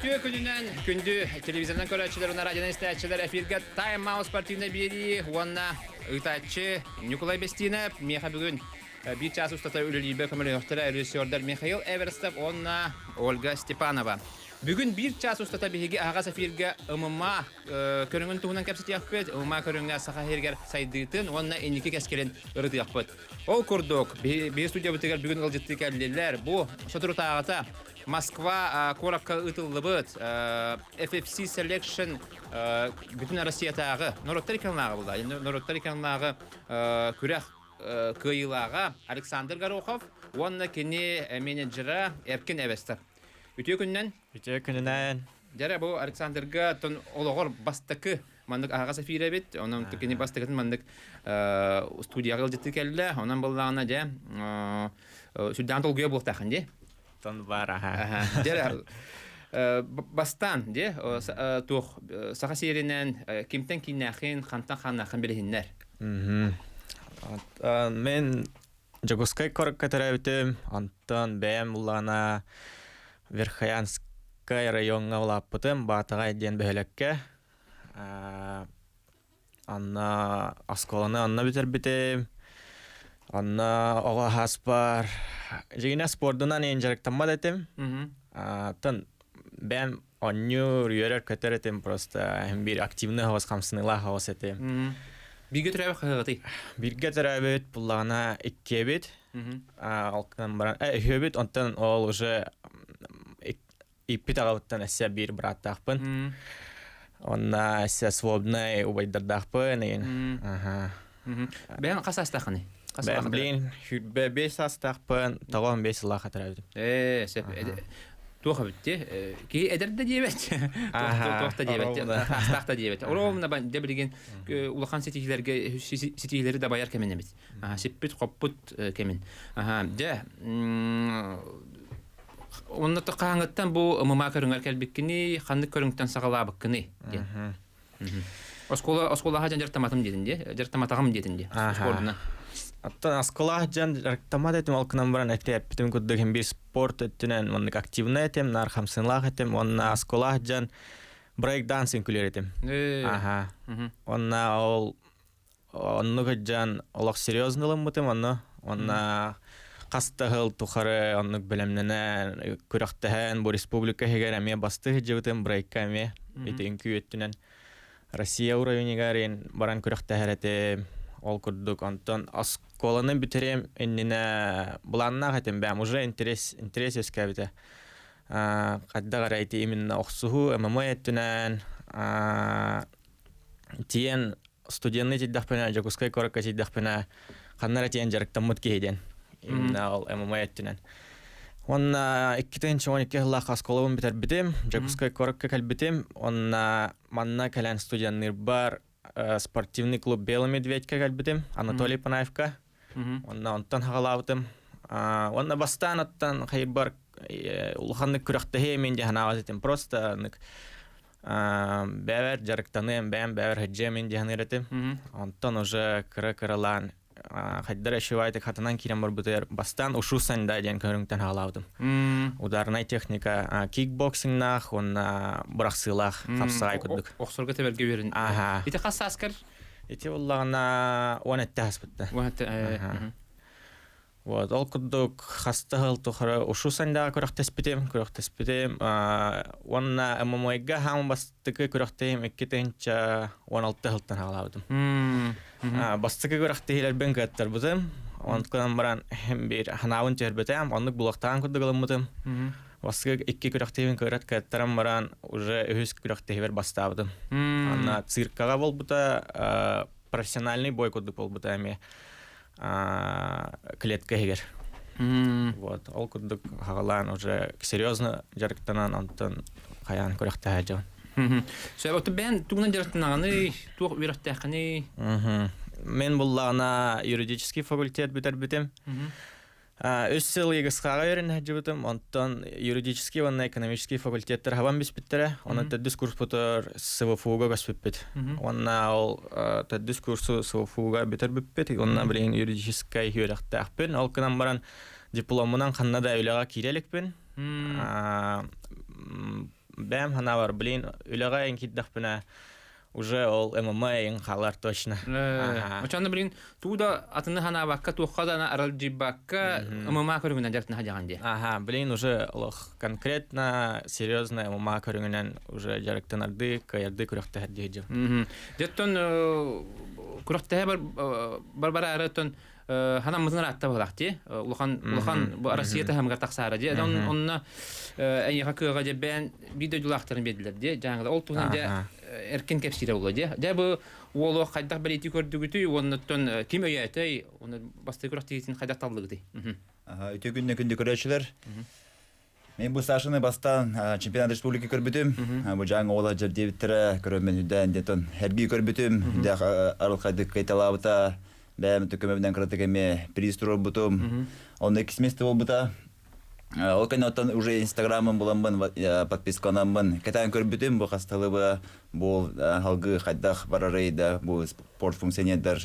Үтүө күнүнэн күндү телевизорынан көрөөччүлэр уонна радионан истээччилэр эфиргэ Time Out спортивнай биэрии уонна ыытааччы Ньукулай Бестинов миэхэ бүгүн биир чаас устата үлэлиирбэр көмөлөһүөхтэрэ режиссердар Михаил Эверстов уонна Ольга Степанова. Бүгүн биир чаас устата биһиги аһаҕас эфиргэ ММА көрүҥүн туһунан кэпсэтиэхпит, ММА көрүҥҥэ Саха сиригэр сайдыытын уонна инники кэскилин ырытыахпыт. Ол курдук, биһиги студиябытыгар бүгүн ыалдьыттыы кэллилэр. Бу соторутааҕыта Москва куоракка ыытыллыбыт FFC Selection бүтүн Россиятааҕы норуоттар икканлааҕы буолла. Норуоттар икканлааҕы күрэх кыайыылааҕа Александр Горохов уонна кини менеджера Эркин Эвестов. Үтүө күнүнэн. Үтүө күнүнэн. Дьэрэ бу Александрга тон олоҕор бастакы маннык аһаҕас эфир эбит. Онон кини бастакытын маннык студияҕа ыалдьыттыы кэллэ. Онон буоллаҕына дьэ сүрдээн долгуйа буолтаахын дии. Тон бар аха. Дьэрэ бастаан дьэ туох саха сиэринэн кимтэн кииннээхин, хантан хааннаахын билиһиннэр. Мен Дьокуускай куоракка төрөөбүтүм. Онтон бэйэм улаана Верхоянскай райоҥҥа улааппытым, Баатаҕай диэн бөһүөлэккэ. Анна оскуоланы онно бүтэрбитим. Онно оҕо аһаспар дьиҥинэ спордунан иһин дьарыктаммат этим. Оттон бэйэм оонньуур, үөрэр-көтөр этим просто биир активный оҕус хамсаныылаах оҕус этим. Бииргэ төрөөбүт хаһыаҕытый? Бииргэ төрөөбүт буллаҕына иккиэбит. Ол гынан баран үһүөбүт, онтон ол уже ииппит аҕабыттан өссө биир бырааттаахпын. Онно өссө свободнай убайдардаахпын. Аха. Бэйэҥ хас саастааххыный? Бэйэм блин, 25 саастаахпын, 95 сыллаах төрөөбүтүм. Ээ, сөп. Туох эбит дии? Киһи эдэр да диэбэт, туох да диэбэт, саастаах да диэбэт. Ровно дьэ билигин улахан ситиһиилэргэ ситиһиилэри дабайар кэмин эбит. Сиппит, хоппут кэмин. Дьэ, онно хаһааҥҥыттан бу ММА көрүҥэр кэлбиккиний, ханнык көрүҥтэн саҕалаабыккыный диэн. Оскуола оскуолаҕа дьон дьарыктаматым диэтин дии, дьарыктаматаҕым диэтин дии. Спордунан. Оттон оскуолаҕа дьон дьарыктаммат этим, ол гынан баран эппитим курдук биир спорт өттүнэн маннык активнай этим, наар хамсыылаах этим, уонна оскуолаҕа дьон брейк-данс үҥкүүлүүр этим. Аха. Уонна ол оннук сылдьан олох серьезно ылыммытым онно. Уонна хас да сыл тухары оннук бэлэмнэнэн, күрэхтэһэн, бу республика иһигэр эмиэ бастыы сылдьыбытым, брейкка эмиэ ити үҥкүү өттүнэн Россия уровенигар баран күрэхтэһэр этим. Ол курдук онтон оскуоланы бүтэриэм иннинэ былааннаах этим бэйэм уже интерес интерес үөскээбитэ. Хайдах эрэ ити именно охсуһуу ММА өттүнэн тиийэн студенныы тиийдэхпинэ, Дьокуускай куоракка тиийдэхпинэ, ханна эрэ тиийэн дьарыктаммыт киһи диэн. Именно ол ММА өттүнэн. Уонна 2012 сыллаах оскуолабын бүтэрбитим, Дьокуускай куоракка кэлбитим. Уонна манна кэлэн студенныырбар спортивный клуб «Белый медведь»ка кэлбитим, Анатолий Панаевка. Уонна онтон хаҕалаабытым. Уонна бастаан оттон хайбар улаханнык күрэхтэһиэ мин диэн санаабат этим. Просто бэйэбэр дьарыктаныам, бэйэм бэйэбэр сылдьыам ин диэн этим. Онтон уже кыра-кыралаан хайдар ошибайтык хатанан киирэн барбытыгар бастаан ушу санда диэн көрүҥтэн хаалаабытым. Ударнай техника кикбоксингнаах уонна бырахсыылаах хапсаҕай курдук. Охсорго тэбэргэ үөрэн. Аха. Ити хас сааскар? Ити буллаҕына уон этте хаспытта. Уон этте. Вот, ол курдук хаста сыл тухары ушу сандаҕа күрэхтэспитим, күрэхтэспитим. Уонна ММА-га хааман бастакы күрэхтэһиим 2016 сылтан хаалаабытым. Бастакы күрэхтэһиилэрбин кыаттарбытым. Онтон баран биир ханаабын түһэрбэтим, оннук булуохтаан курдук ылыммытым. Бастакы икки күрэхтэһиибин кыырат кыаттаран баран уже үһүс күрэхтэһиибэр бастаабытым. Анна циркаҕа буолбута, профессиональный бой курдук буолбута эмиэ. Клетка иһигэр. Вот, ол курдук хаҕалаан уже серьезно дьарыктанан онтон хайаан күрэхтэһэ дьон. Сөп, оту бэйэн тугунан дьарыктанаҕыный, туох үөрэхтээххиний? Мен буллаҕына юридический факультет бүтэрбитим. Үс сыл ЕГСХ-ҕа үөрэнэ сылдьыбытым, онтон юридический уонна экономический факультеттар хабан биспиттэрэ. Онон төрдүс курспутугар СВФУ-га көспүппүт. Уонна ол төрдүс курсу СВФУ-га бүтэрбиппит. Уонна билигин юридическай үөрэхтээхпин. Ол гынан баран дипломмунан ханна да үлэҕэ киирэ иликпин. Бэйэм санаабар, блин, үлэҕэ эн киирдэхпинэ уже ол ММА эн хаалар точно. Очонно блин, туу да атыны ханаабакка, туохха да аралдьыйбакка ММА көрүҥүнэн дьарыктана сылдьаҕын дии. Ага, блин, уже олох конкретно серьезно ММА көрүҥүнэн уже дьарыктанардыы, кыайардыы күрэхтэһэр дии сылдьабын. Дьэттон күрэхтэһэ барбараары оттон ханаммытын ыраатта быһылаах дии. Улахан улахан бу Россия таһымыгар тахсаара дии. Онно эйиэхэ кыаҕа дьэ бэйэн биир дойдулаахтарын биэрдилэр дии. Дьааҥыда ол туһунан дьэ эркин кэпсиирэ буолла дии. Дьэ бу уолу хайдах бэлиэтии көрдүгүтүй уоннаттан ким өйөөтөй уонна бастакы күрэхтэһиитин хайдах таллыгытый? Үтүө күннэ күндү көрөөччүлэр. Мен бу Сашаны бастаан чемпионат республики көрбүтүм. Бу Дьааҥы уола дьэрдиэбиттэрэ көрөммүн үрдээн диэтон эргии көрбүтүм. Дэх арылхайдык кайталаабыта. Бэйэм көмөбүнэн кыратык эмиэ приз туруорбутум. Онно иккис место буолбута. Ол кэннэ оттон уже инстаграмын буламмын подписканаммын кэтээн көрбүтүм. Бу хасталыбы бу халгы хайдах барарый да бу спорт функционердар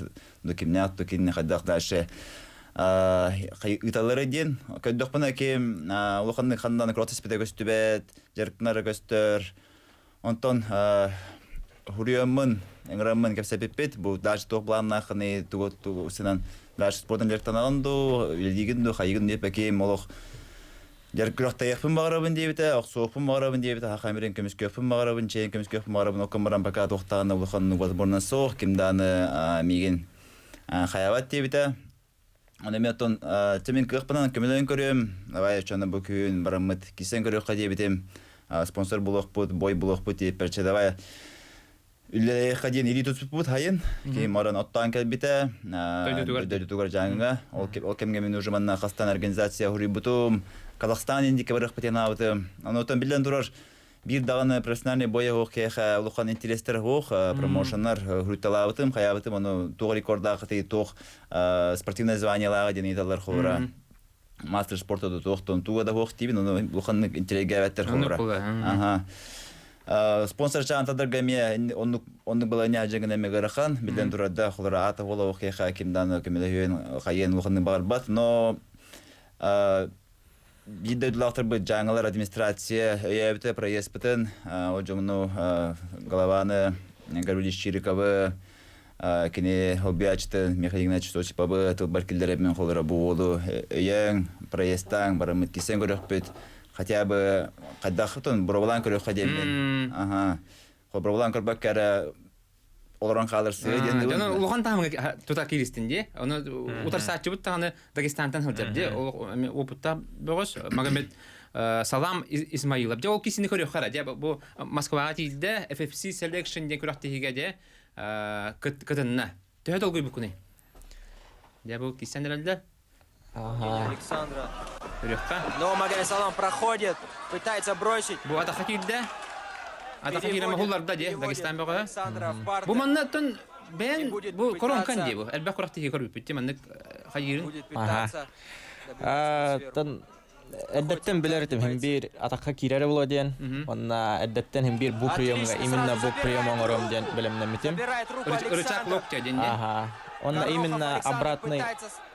ду кимнээх ду кинини хайдах дальше ыыталлара диэн көрдөхпүнэ ким улаханнык ханнан крот испитэ көстүбэт дьарыктанара көстөр онтон хуруйаммын ыҥыраммын кэпсэпиппит бу дальше туох планнааххыный тугу тугу сынан дальше спортан дьарыктанаҕын дуу үлэлиигин дуу хайыгын диэппэким олох дьарык күрэхтэйиэхпин баҕарабын диэбитэ охсуохпун баҕарабын диэбитэ хахамирин көмүскүөхпүн баҕарабын чэйин көмүскүөхпүн баҕарабын оккон баран пока туохтааны улахан возможно суох ким дааны миигин хайабат диэбитэ Оны мен оттон тимин кыахпынан көмөлөөн көрүөм. Давай очону бу күн бараммыт кисен көрүөххэ диэбитим. Спонсор булуохпут, бой булуохпут диэппэрчэ давай үлэлиэххэ диэн илии тутуспут хайын. Ким орон оттоон кэлбитэ. Дойдутугар Дьааҥыга. Ол кэмҥэ мин уже манна хастан организация хуруйбутум. Казахстан индикке барыахпыт диэн Онуоттан биллэн турар биир даҕаны профессиональный бой оһох киэхэ улахан интерестэр оһох промоушеннар хуруйталаабытым хайаабытым ону туох рекордаахытый туох спортивное званиелааҕа диэн ыйыталлар холура мастер спорта да туохтон туга да хуох диибин ону улаханнык интириэгээбэттэр холура аха спонсор чаантадарга эмиэ оннук оннук баланя дьыгын эмиэ ыарахан биллэн турарда холура аата буола киэхэ ким дааны көмөлөһүөн хайыан улаханнык баҕарбат но биир дойдулаахтарбыт Дьааҥылар администрация өйөөбүтэ проездпытын, ол дьоҥну главаны Гаврилий Чириковы, кини холбуйааччытын Михаил Игнатьевич Осиповы тылбар киллэрэбин холоро бу уолу өйөөҥ, проездтааҥ, бараммыт кисен көрөхпүт, хотя бы хайдахтын боробулаан көрүөххэ диэммин. Аха. Боробулаан көрбөккө эрэ олорон хаалар сыа диэн Дьону улахан таһымҥа тута кииристин дии. Ону утарсааччыбыт даҕаны Дагестантан сылдьар дии. Опыттаах бөҕөс Магомед Салам Исмаилов. Дьэ ол кисини көрүөххэ эрэ. Дьэ бу Москваҕа тиийдэ FFC Selection диэн күрэхтэһиигэ дьэ кытынна. Төһө долгуйбуккунуй? Дьэ бу киссэн эрэллэр. Александра. Көрүөххэ. Но Магомед Салам проходит, пытается бросить. Бу атахха киирдэ. Атахха киирэн махулларда дии Дагестан бөҕө. Бу манна оттон бэйэн бу коронкан дии бу. Элбэх күрэхтэһии көрбүппүт дии маннык хайыырын. Ага. Тон эрдэттэн билэр этим хим биир атахха киирэрэ буолуо диэн. Онна эрдэттэн хим биир бу приемҥа именно бу прием оҥоруом диэн бэлэмнэммитим. Рычаг локтя диэн. Ага. Онна именно обратный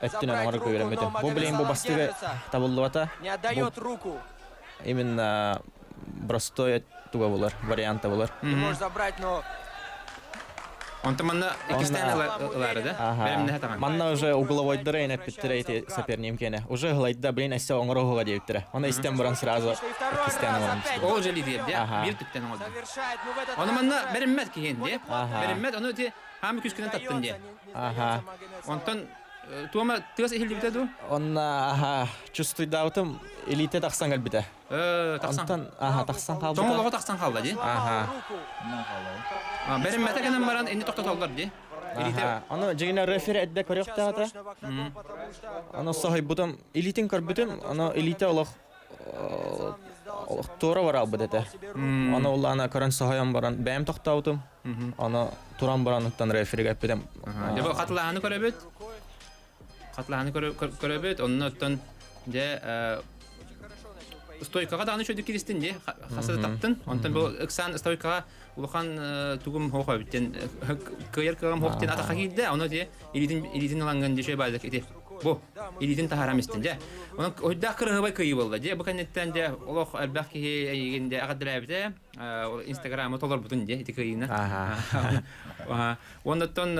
өттүнэн оҥорорго үөрэммитим. Бу билигин бу бастыгы табыллыбата. Не отдает руку. Именно простой туга булар, варианта булар. Ты можешь забрать, но Онтон манна иккистээн ылаары да? Бэлэмнэһэ таҕан. Манна уже угловойдара эппиттэрэ ити соперним киэнэ. Уже ылайда, блин, өссө оҥоро диэбиттэрэ. Оны истэн баран сразу иккистээн оҥорон Ол же лидер дии. Биир түптэн оҥорду. Оны манна бэриммэт киһин дии. Бэриммэт, ону ити хаамы күскүнэн таттын дии. Ага. Онтон туома тыас иһиллибитэ дуу? Онна аха чувствуйдаабытым илиитэ тахсан кэлбитэ. Тахсан. Онтон аха тахсан хаалбыта. Тоҥолоҕо тахсан хаалла дии. Аха. Бэриммэтэ гынан баран инни тохтотоллор дии. Аха. Ону дьигинэ рефери эдде көрүөхтээҕэ. Ону соһуйбутум, илиитин көрбүтүм, ону илиитэ олох олох туора бараалбыт этэ. Ону улаана көрөн соһуйан баран бэйэм тохтообутум. Ону туран баран оттон реферигэ эппитим. Дьэ бу хатылаһаны көрөбүт. Хатылаһаны көрөбүт. Онно оттон дьэ стойкаҕа даҕаны үчүгэй киристин дии хаса таптын. Онтон бу ыксаан стойкаҕа улахан тугум хоох эбиттен кыайар кыаҕым хоох диэн атахха киирдэ. Ону дии илиитин илиитин ылаҥҥын дии үчүгэй баайдык ити. Бу илиитин таһаарам истин дьэ. Онон ойдаах кырыһыбай кыйыы буолла дьэ. Бу кэнниттэн дьэ олох элбэх киһи эйигин дьэ эҕэрдэлээбитэ. Инстаграмы толорбутун дьэ ити кыйыына. Оннуттан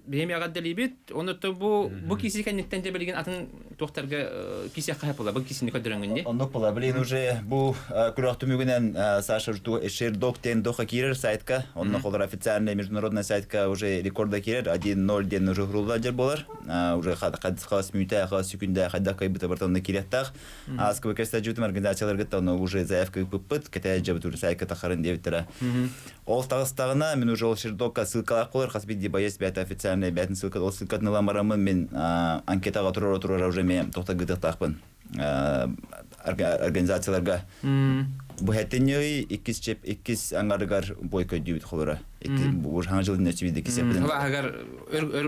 биһиэми эҕэрдэлиибит. Оннуттан бу бу киси кэнниттэн дьэ билигин атын туохтарга кисиэххэ сөп буолла. Бу кисини көрдөрөҥүн дии. Оннук була. Билигин уже бу күрэх түмүгүнэн Саша Шердок диэн доха киирэр сайтка. Онно холор официальный международный сайтка уже рекорда киирэр. 1-0 диэн уже хурулла дьэр болар. Уже хас мүтэ, хас секунда хайдах кайбыта бартанна кииреттах. Ааскыбы кэстәжүтүм организацияларгыт онно уже заявка ыппыппыт. Кэтэ жабыт уже сайтка тахарын диэбиттэрэ. Ол таҕыстаҕына мин уже ол Шердокка ссылкалаах болар. Хас биирдии боец бэйэтэ официальный бэйэтин ссылка ол ссылкатын ылан бараммын мин анкетаҕа туруора туруора уже мен тохтогытыахтаахпын организацияларга бу хэтинньи иккис чеп иккис аңарыгар бой көйдүүбүт холура бу хаҥа жыл нөчүбүт иккис Ылааһыгар өр өр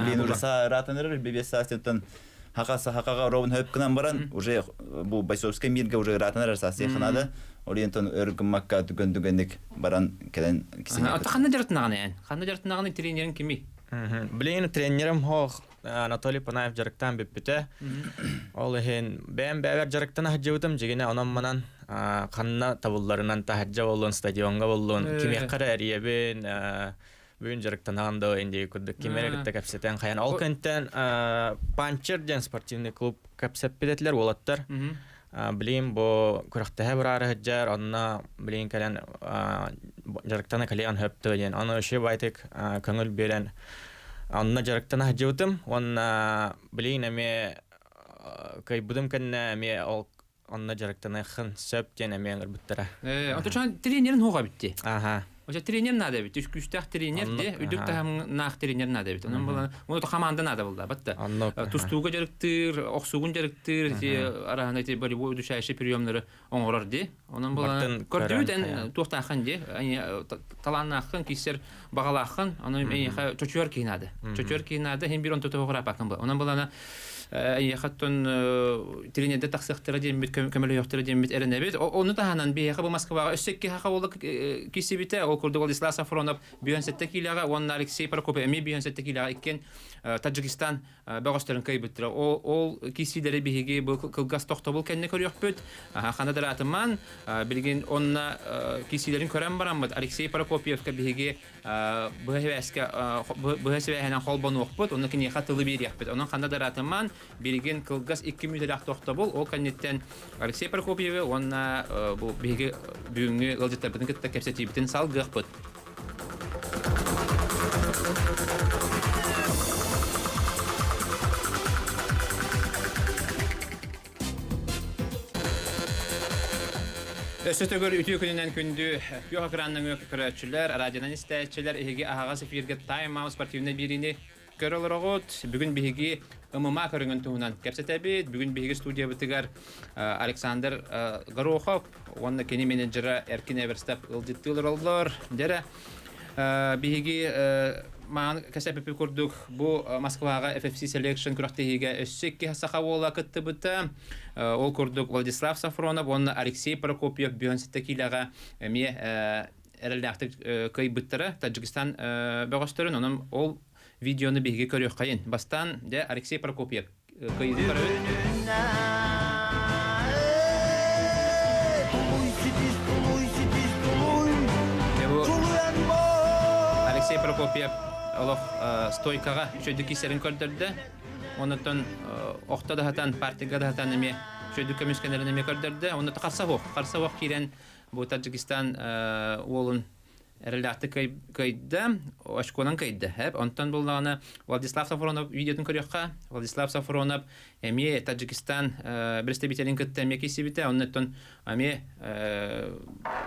блин уже сааратанырыр бебес саастыттан хака сахакага ровын хөп гынан баран уже бу бойцовский мирге уже ыраатанар саасыйханада ориентон өр гыммакка түгөн түгенник баран келен Ата ханна жарытнаганы эн? Ханна жарытнаганы тренерин кими? Блин, тренерим хоох Анатолий Панаев дьарыктаан бүппүтэ. Ол иһин бэйэм бэйэбэр дьарыктана сылдьыбытым дьигинэ онон-манан ханна табылларынан таһырдьа буоллун, стадиоҥҥа буоллун, кимиэххэ эрэ эрийэбин, бүгүн дьарыктанаҕын дуо инди курдук ким эрэ кытта кэпсэтэн хайан. Ол кэнтэн Панчер диэн спортивный клуб кэпсэппит этилэр уолаттар. Билигин бу күрэхтэһэ бараары сылдьар, онно билигин кэлэн дьарыктана кэлиэн сөптөө диэн. Аны үчүгэй байтык көҥүл биэрэн онно дьарыктана сылдьыбытым уонна билигин эмиэ кыайбытым кэннэ эмиэ ол онно дьарыктаныаххын сөп диэн эмиэ ыҥырбыттара. Отучан тренерин хуга битти. Аха. Ошо тренер надо бит, күүстээх тренер де, үрдүк таһымнаах тренер надо бит. Онон була, оны команда надо булда, батта. Тустууга дьарыктыыр, охсугун дьарыктыыр, ити араһана ити болевой удушающий приемнары оҥорор ди. Онон була көрдүбүт эн туохтааххын ди, талааннааххын, киссер баҕалааххын, ону эйиэхэ чочуор киһи наада. Чочуор киһи наада, хин бир онто тоҕураапаккын була. Онон булана эйиэхэттэн тренерде тахсыахтара диэммит, көмөлөһүөхтэрэ диэммит эрэнэбит. Ону таһынан биһиэхэ бу Москваҕа өссө икки хаха буола киирсибитэ. Ол курдук Владислав Сафронов 57 киилэҕэ уонна Алексей Прокопьев эмиэ 57 киилэҕэ иккиэн Таджикистан бөҕөстөрүн кыайбыттара. Ол киирсиилэри биһиги бу кылгас тохтобул кэннэ көрүөхпүт. Хана дыраатыман билигин онно киирсиилэрин көрөн бараммыт Алексей Прокопьевка биһиги быһа сибээһинэн холбонуохпут, онно киниэхэ тылы биэриэхпит. Онон ханна да ыраатымаан, билигин кылгас 2 мүнүүтэлээх тохтобул, ол кэнниттэн Алексей Прокопьевы уонна бу биһиги бүгүҥҥү ыалдьыттарбытын кытта кэпсэтиибитин салгыахпыт. Өссө төгүл үтүө күнүнэн күндү күөх экранынан көрөөччүлэр, радионан истээччилэр, эһиги аһаҕас эфиргэ Time Out спортивнай биэриини көрө олороҕут. Бүгүн биһиги ММА көрүҥүн туһунан кэпсэтэбит. Бүгүн биһиги студиябытыгар Александр Горохов уонна кини менеджера Эркин Эверстов ыалдьыттыы олороллор. Дьэрэ, биһиги маан кэсэпипи курдук бу Москваҕа FFC Selection күрэхтэһиигэ өссө икки саха уола кыттыбыта. Ол курдук Владислав Сафронов уонна Алексей Прокопьев бүөн ситэ киилэҕэ эмиэ эрэллээхтик кыайбыттара Таджикистан бөҕөстөрүн. Онон ол видеону биһиги көрүөххэйин. Бастаан дьэ Алексей Прокопьев кыайыыны көрөбүт. Алексей Прокопьев олох стойкаҕа үчүгэйдик киирсэрин көрдөрдө. Оннуттан охто даһатан, партияга даһатан эмиэ үчүгэйдик көмүскэнэрин эмиэ көрдөрдө. Онно харса суох, харса суох киирэн бу Таджикистан уолун эрэллээхтик кыайда, очконан кыайда. Онтон буллаҕына Владислав Сафронов видеотун көрүөххэ. Владислав Сафронов эмиэ Таджикистан представителин кытта эмиэ киирсибитэ. Оннуттан эмиэ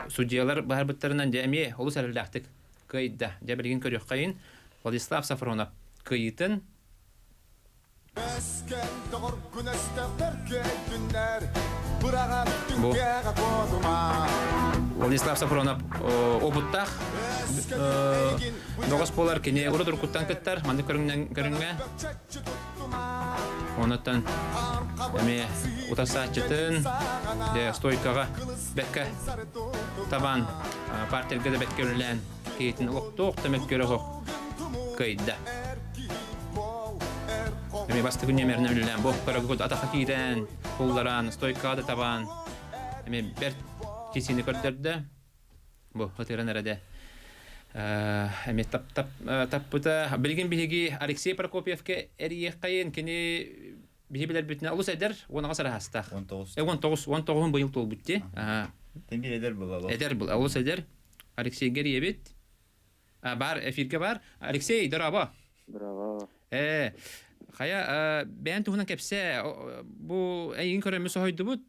судьялар баһарбыттарынан дьэ эмиэ олус эрэллээхтик кыайда. Дьэ билигин көрүөххэйин Владислав Сафронов кыайыытын. Бу Владислав Сафронов опыттаах бөҕөс буолар кини урут уруккуттан кыттар маннык көрүҥнэн көрүҥҥэ онуттан эмиэ утарсааччытын дьэ стойкаҕа бэккэ табан партерга да бэккэ үлэлээн киһитин олохтоох да мөккүөрэ суох кыайда. Эми бастакы нүөмэринэн үлэлээн бу көрөгүт атаха киирэн, кулларан, стойкада табан, эми бэрт кисини көрдөрдө. Бу ытыран эрэде. Эми тап тап таппыта. Билигин биһиги Алексей Прокопьевке эрийиэххэйин кини биһи билэрбитинэ олус эдэр, 18 араастаах. 19. 19, 19 быйыл туолбут дии. Тин эдэр була. Эдэр был, олус эдэр. Алексей Гериевит. Бар, эфирге бар. Алексей, дорообо. Браво. Э, хайа, бэйэн туһунан кэпсээ, бу эйигин көрөммүт соһуйдубут,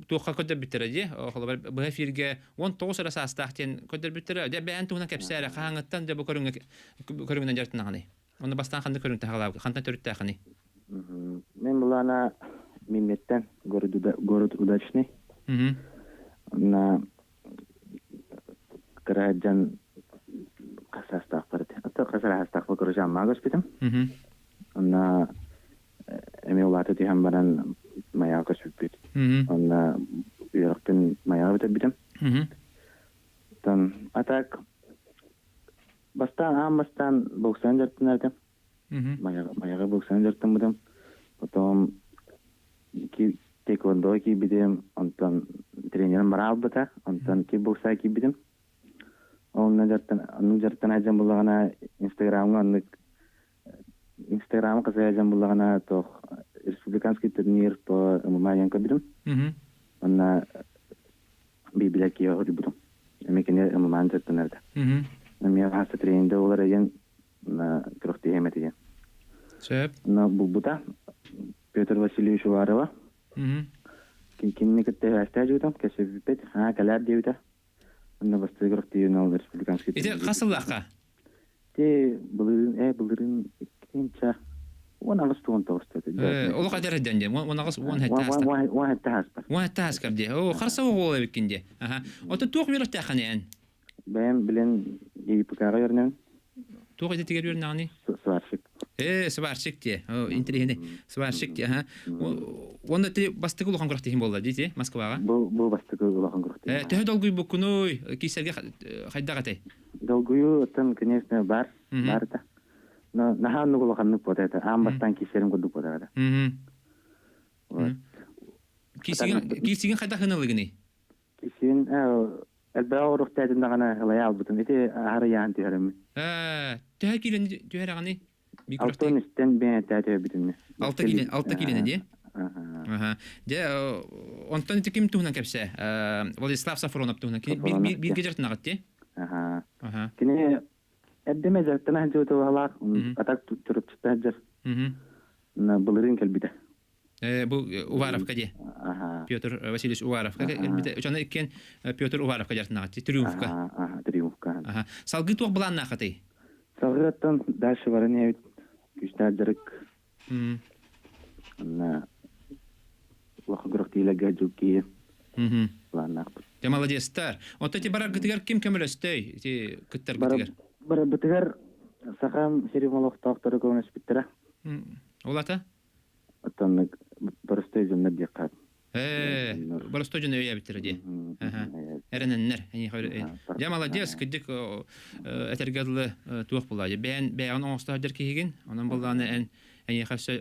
туохха көрдөрбүттэрэ дии, холобур, быһа эфиргэ 19 эрэ саастаах диэн көрдөрбүттэрэ. Дьэ, бэйэн туһунан кэпсээ эрэ, хаһааҥҥыттан дьэ бу көрүҥҥэ көрүҥүнэн дьарыктанаҕыный? Онно бастаан ханнык көрүҥ таһалаабыт, хантан төрүттээхиний? Мен булана Мимметтен город, город Удачный. На кыраһаджан хасаастаахпар ото хасаастаахпар короче аммаа көспүтүм. Онно эмиэ улаата түһэн баран Майаҕа көспүппүт. Онно үөрэхпин Майаҕа бүтэрбитим. Оттон а так бастаан аан бастаан боксанан дьарыктанар этим. Майаҕа боксанан дьарыктаммытым. Потом тэквондо киирбитим, онтон тренерим бара албыта, онтон кикбоксаҕа киирбитим. Онно дьарыктан оннук дьарыктана сылдьан буллаҕына Инстаграмҥа оннук Инстаграмы хасыһа сылдьан буллаҕына туох республиканский турнир по ММА диэн көрбүтүм. Онно биир киһи хоруйбутум. Эмиэ кини ММА-ны дьарыктанар этэ. Эмиэ хаста тренинде буолар диэн күрэхтэһиэм этэ диэн. Сөп. Онно булбута Петр Васильевич Уварова. Кинини кытта үһээстээх дьуутам, кэсэбиппит, аа кэлээр диэбитэ. Онно бастакы күрэхтэһиинэн республиканский Ити хас сыллаахха? Ти былырыын, былырыын иккинчэ 18-19 Олох эдэр эрдэн диэн, 18 17 ааста. 17 ааспар. 17 ааскар дии. Оо, харса оҕол эбиккин дии. Аха. Ото туох үөрэхтээххиний эн? Бэйэм билэн ИПК-ҕа үөрэнэбин. Туох идэтигэр үөрэнэҕиний? Сварщик. Э, сварщик дии. Оо, интэриэһинэй. Сварщик дии, аха. Уонна ти бастакы улахан күрэхтэһиим буолла дии, ти, Москваҕа? Бу бастакы улахан күрэхтэһиим. Төһө долгуйбуккунуй? Киисэргэ хайдах этэй? Долгуйуу оттон, конечно, бар. Бар да. Но наһаа оннук улаханнык буота этэ. Аан бастаан киисэрим курдук буота этэ. Вот. Киисигин хайдах ылыгыный? Киисигин элбэх оруктаатын даҕаны ылайа албытым. Ити аһары яан түһэрим. Төһө киилени түһэрэҕиний? Алтан үстэн бэйэтэ түһэрбитим. 6 киле 6 килени дии? Аха. Дьэ, онтон ити ким туһунан кэпсээ? Владислав Сафронов туһунан. Бииргэ дьарыктанаҕыт дии? Аха. Кини эрдэ дьарыктана сылдьыбыта баһылаах, атак чурапчыта сылдьар. Былырыын кэлбитэ. Бу Уваровка дии. Петр Васильевич Уваровка кэлбитэ. Очону иккиэн Петр Уваровка дьарыктанаҕыт Триумфка. Триумфка. Салгыы туох былааннааххытый? Салгыаттан дальше баран иһэбит. Күүстээх дьарык. Онно улахан күрэхтиилэргэ дьуккии планнаахпыт. Дьэ молодецтар. Оттон ити бараргытыгар ким көмөлөстөй? Ити кыттаргытыгар? Барарбытыгар Сахам сирин олохтоохторо көмөлөспүттэрэ. Ол ата? Оттон боростой дьоннор диэххэ. Ээ, боростой дьон өйөөбүттэрэ дии. Эрэнэннэр. Дьэ молодец, кырдьык этэргэ дылы туох буолла. Бэйэн бэйэҕин оҥосто сылдьар киһигин. Онон буоллаҕына эн эйиэхэ өссө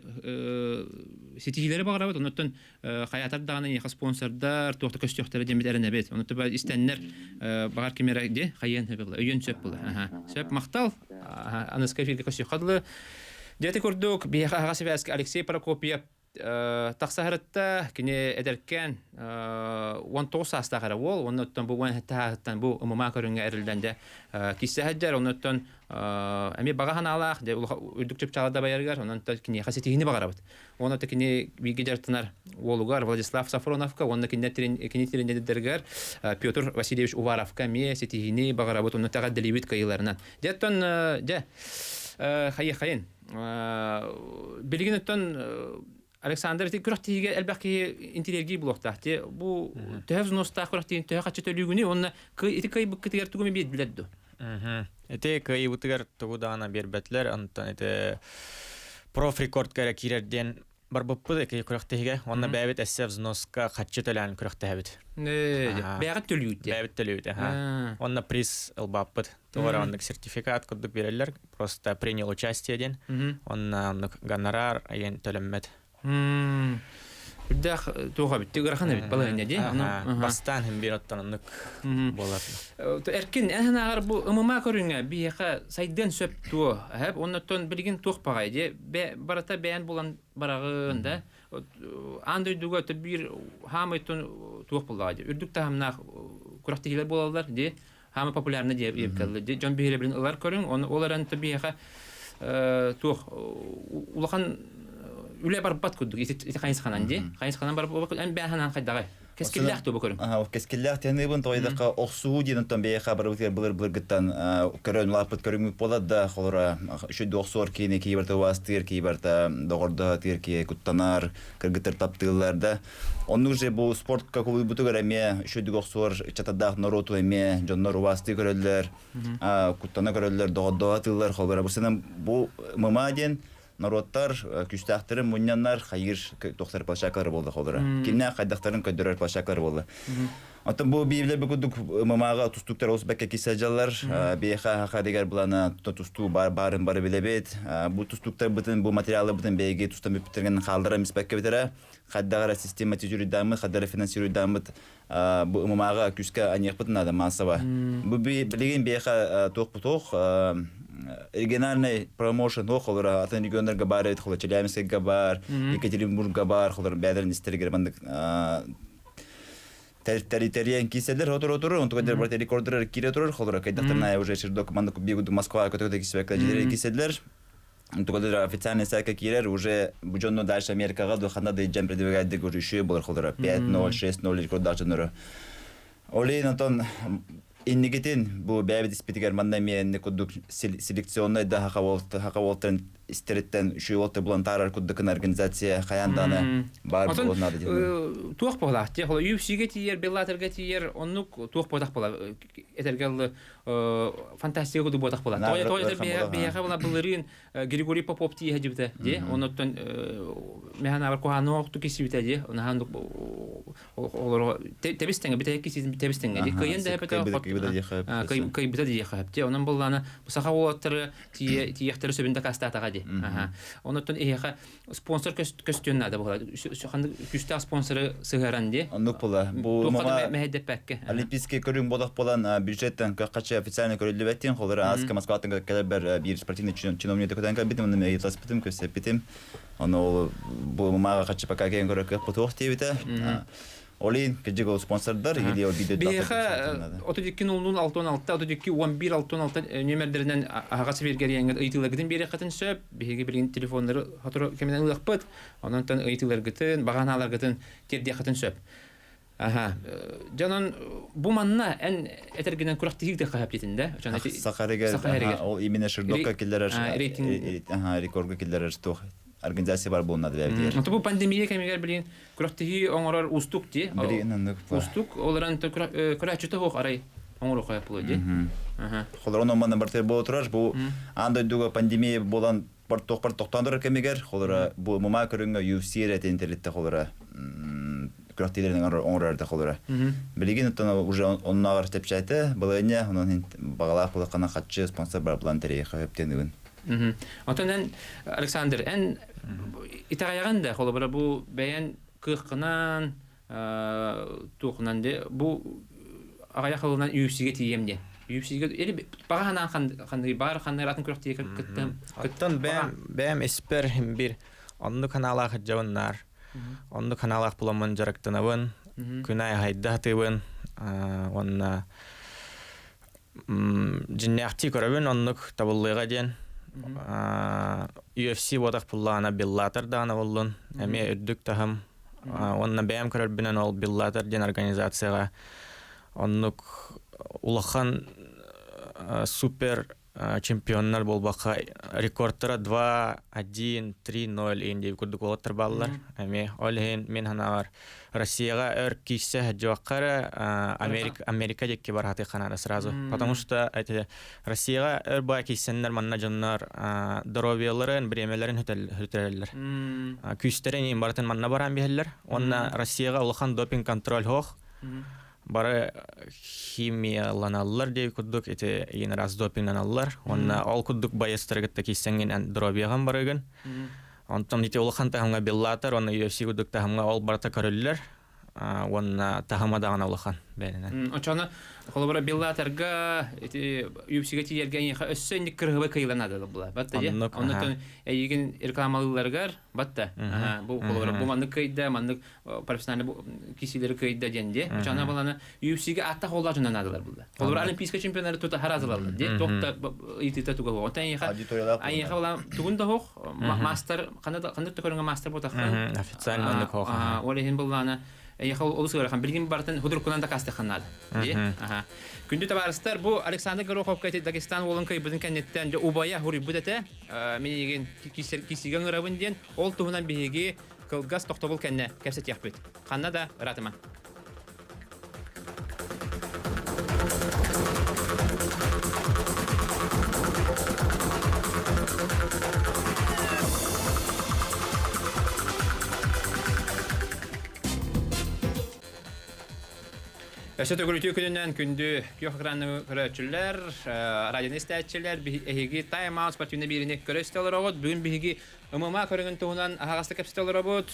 ситиһиилэри баҕарабыт. Оннуттан хайаатар даҕаны эйиэхэ спонсордар туох да көстүөхтэрэ диэммит эрэнэбит. Онон истэннэр баҕар ким эрэ дии хайыан сөп була, өйүөн сөп була. Сөп, махтал. Аныска эфиргэ көстүөххэ дылы. Дьэ курдук, биһиэхэ аһаҕас сибээскэ Алексей Прокопьев тахсаһарытта кини эдэркээн 19 саастаах эрэ уол оннуттан бу 17 сааһыттан бу ММА көрүҥҥэ эриллэн дьэ киирсэ сылдьар оннуттан эмиэ баҕа санаалаах дьэ үрдүк чыпчаалы дабайарыгар онон киниэхэ ситиһиини баҕарабыт уонна кини бииргэ дьарыктанар уолугар Владислав Сафроновка уонна кини тренердэригэр Петр Васильевич Уваровка эмиэ ситиһиини баҕарабыт онно тэҕэрдэлиибит кыайыыларынан дьэ оттон дьэ хайыаххайын Билигин оттон Александр ити күрэхтэһиигэ элбэх киһи интириэргии булуохтаах. Ти бу төһө взностаах күрэхтэһиин төһө хаччы төлүүгүнүй уонна ити кыайбыккытыгар тугу биэрдилэр дуо? Ити кыайыбытыгар тугу даҕаны биэрбэтилэр. Онтон ити профрекордка эрэ киирэр диэн. Барбыппыт эки күрэхтэһигэ уонна бэйэбит эссе взноска хаччы төлөөн күрэхтэһэбит. Бэйэҕит төлүүт диye. Бэйэбит төлүүт, аха. Уонна приз ылбаппыт. Тугара оннук сертификат курдук береллер, просто принял участие диэн. Онна оннук гонорар айан төлөммөт. Үрдээх туох эбит, ыарахан эбит балаһыанньа дии. Бастаан хим биир оттон оннук буолар. Эркин, эн санааҕар бу ММА көрүҥэ биһиэхэ сайдыан сөп дуо? Эһэп, оннуттан билигин туох баҕай дии? Барыта бэйэн булан бараҕын да. Аан дойдуга биир хаамайтын туох буллаҕа дии. Үрдүк таһымнаах күрэхтэһиилэр буолаллар дии. Хаама популярны диye диэбиккэллэр дии. Дьон биһирэбилин ылар көрүҥ, оны ол эрэн биһиэхэ туох улахан үлэ барбат курдук ити хайысханан дии. Хайысханан барбат эн бэйэханан хайдаҕай? Кэскиллээх туба көрүҥ. Аха, кэскиллээх тиһаныыбын тоҕойдохха охсуһуу диэн оттон бэйэхэ барыбытыгар былыр-былыргыттан көрөн улааппыт көрүҥмүт буолар да, холоро үчүгэй охсуор киини кии барыта убаастыыр, кии барыта доҕордоһо тыыр кии куттанар, кыргыттар таптыыллар да. Оннук же бу спортка кубуйбутугар эмиэ үчүгэй охсуор ыччатардаах норуоту эмиэ дьоннор убаастыы көрөллөр, куттана көрөллөр, доҕордоһо тыыллар, холоро бу сынан бу ММА диэн норуоттар күүстээхтэрин мунньаннар хайыыр тохтор площадкалары буолла холоро. Кимнээх хайдахтарын көрдөрөр площадкалары буолла. Оттон бу библия бу курдук ММА-га тустууктар олус бэккэ кисэдьаллар. Биэхэ хахарыгар булана тустуу бар барын бары билэбит. Бу тустууктар бытын бу материалы бытын бэйги тустан бүппүттэрин хаалдара миспэккэ битэрэ. Хайдах эрэ систематизируйдааммыт, хайдах эрэ финансируйдааммыт бу ММА-га күүскэ аньыахпыт наада массово. Бу билигин биэхэ туох бутуох региональный промоушен ох олор атын регионнарга бар эбит холор Челябинскайга бар, Екатеринбургга бар, холор бэдэрин истэригэр маннык территориян киселер отур отур онтуга дер бар рекордер кире турар холор кайдахтарна уже ширдок маннык бигуду Москва көтөтө кисбекка жери киселер Тугадыр официальный сайтка киирэр уже бу дьонну дальше Америкаҕа духана да дьэн продвигайдык уже үшүө болар холора 5-0, 6-0 рекорддаах дьоннору. Ол иһин онтон инникитин бу бэйэбит испитигэр манна эмиэ инник курдук селекционнай да хака уолтарын истэриттэн үчүгэй уолтар булан таарар курдукун организация хайаан даҕаны баар буолуон наада диэн. Туох буолаах дии UFC-гэ тиийэр, Bellator-га тиийэр оннук туох буолах буола этэргэ дылы фантастика курдук буотах буолар. Тоҕо биһиэхэ була былырыын Григорий Попов тииһэ дьибитэ дии. Онуттан механабар куһааны охту кисибитэ дии. Онахан олоро тэбис тэҥэ битэ киситин тэбис тэҥэ дии. Кыйын да хэпэтэ кыйбыта диэхэ хэпти. Онон буллаана саха уолаттары тиийэхтэри сөбүн дакаастаатаҕа дии. Онуттан иһиэхэ спонсор көстүөн наада буолар. Күүстээх спонсоры сыһыаран дии. Оннук була. Бу мама мэһэйдэппэккэ. Олимпийский көрүҥ бодох болан бюджеттен качы официально көрүллүбэттин. Холор аска Москваттан кэлэр бир спортивный чиновник көтөн кэлбитим, онно ыйытаспытым, көссеппитим. Ону ол бу мамаға качы пока кэлэн көрөккө потуох диэбитэ. Олин кыдьык ол спонсордар или ол видео Биһиэхэ 32 00 66 32 11 66 нүөмэрдэринэн аһаҕас эфиргэ ыйытыыларгытын биэриэххитин сөп. Биһиги билигин телефоннары сотору кэминэн ылыахпыт. Онон ыйытыыларгытын, баҕанааларгытын тиэрдиэххитин сөп. Аха. Дьонон бу манна эн этэргинэн күрэхтэһии хаһап да? Сахарыгар ол именно Шердокка киллэрэр рекордга киллэрэр туох организация бар буолна да бэйбитигэр. Бу пандемия кэмигэр билин күрэхтэһии оҥорор уустук дии. Билигин оннук. Уустук, ол эрэн көрөөччүтэ суох арай оҥору хойоппулу дии. Холор онон манна бартыр буола турар. Бу аан дойдуга пандемия буолан тохпар тохтоон турар кэмигэр холора бу ММА көрүҥҥэ UFC эрэтин тэрилтэ холора күрэхтиилэрин оҥорор да холора. Билигин оттон уже оннооҕор чэпчээтэ балыанньа онон баҕалаах булаххана хаччы спонсор бар булан тэрийиэхэ сөптөн ыгын. Отон эн Александр эн итэҕэйэҕин да холобура бу бэйэн кыаххынан туохунан де бу аҕайах ылынан UFC-гэ тиийэм диэн. UFC-гэ или баҕа ханаан ханныгы баар ханныгы атын күрэхтигэ кыттым. Оттон бэйэм бэйэм испэр бир оннук ханаалаах дьабыннаар. Оннук ханаалаах буламмын дьарыктанабын. Күн аайы хайда хатыыбын. Уонна дьиннээхтии көрөбүн оннук табыллыаҕа диэн. UFC буотах буллаҕына Bellator даҕаны буоллун. Эмиэ үрдүк таһым. Уонна бэйэм көрөрбүнэн ол Bellator диэн организацияҕа оннук улахан супер чемпионнар буолбакка рекордтара 2, 1, 3, 0 иин курдук уолаттар бааллар. Эми ол иһин мин санаабар Россияга өр киирсэ сылдьыбакка эрэ Америка, Америка диэки барааты ханара сразу. Потому что эти Россияга өр баа киирсэннэр манна дьоннор здоровьеларын, бириэмэлэрин сүтэрэллэр. Күүстэрин иин барытын манна баран биһэллэр. Уонна Россияга улахан допинг контроль суох. Бары химияланаллар диэ курдук ити иин раз допингнаналлар. Уонна ол курдук байыстары кытта киирсэҥҥин здоровьеҕын барыгын. Онтон ити улахан таһымҥа Беллатор уонна UFC курдук таһымҥа ол барыта көрүллэр уонна таһыма даҕаны улахан бэйэнэн. Очону холобура Беллаторга ити UFC-гэ тиийэргэ эйиэхэ өссө инник кырыһыбай кыйылан наада була. Батта дьэ. Оннуттан эйигин рекламалыыларыгар батта. Бу холобура бу маннык кыйда, маннык профессиональный кисилери кыйда диэн дии. Очону баланы UFC-гэ аттах оллаа дьонно наадалар булла. Холобура олимпийскай чемпионнары тута харазылаллар дии. Тохта ыйытыыта туга хуох. Онтон эйиэхэ эйиэхэ була тугун да хуох мастер ханна ханнык да көрүҥэ мастер буотаххын. Официально оннук хуох. Ол иһин буллаана эйиэхэ олус ыарахан. Билигин бартын худуркунан дакаастыаххан наада. Дии. Күндү табаарыстар, бу Александр Гороховка Дагестан уолун кыйбытын кэнниттэн дьэ убайа хуруйбут этэ. Мин эйигин киссигэ ыҥырабын диэн ол туһунан биһиги кылгас тохтобул кэннэ кэпсэтиэхпит. Ханна да ыраатыма. Өссө төгүрүтүү күнүнэн күндү күөх экраны көрөөччүлэр, радионы истээччилэр, эһиги Time Out спортивный бииrini көрө истэ олороҕут. Бүгүн биһиги ММА көрүҥүн туһунан аһаҕастык кэпсэтэ олоробут.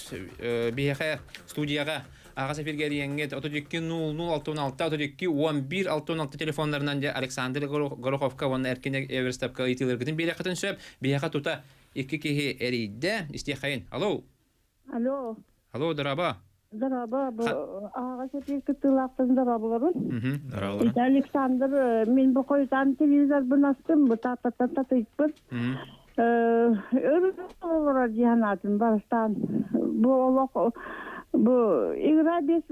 Биһиэхэ студияҕа аҕас эфиргэ эрийэҥҥит 32 00 66 32 11 66 телефоннарынан дьэ Александр Гороховка уонна Эркин Эверстапка ыйытыыларгытын биэриэххитин сөп. Биһиэхэ тута икки киһи эрийдэ. Истиэххэйин. Алло. Алло. Алло, дорообо. Дорообо, бу аҕас эфир кыттыылаахтарын дорооболорун. Ити Александр, мин бу хойутаан телевизорбын астым, бу тааттаттан татыйпын. Өр олорор дии санаатым барыстаан. Бу олох бу игра без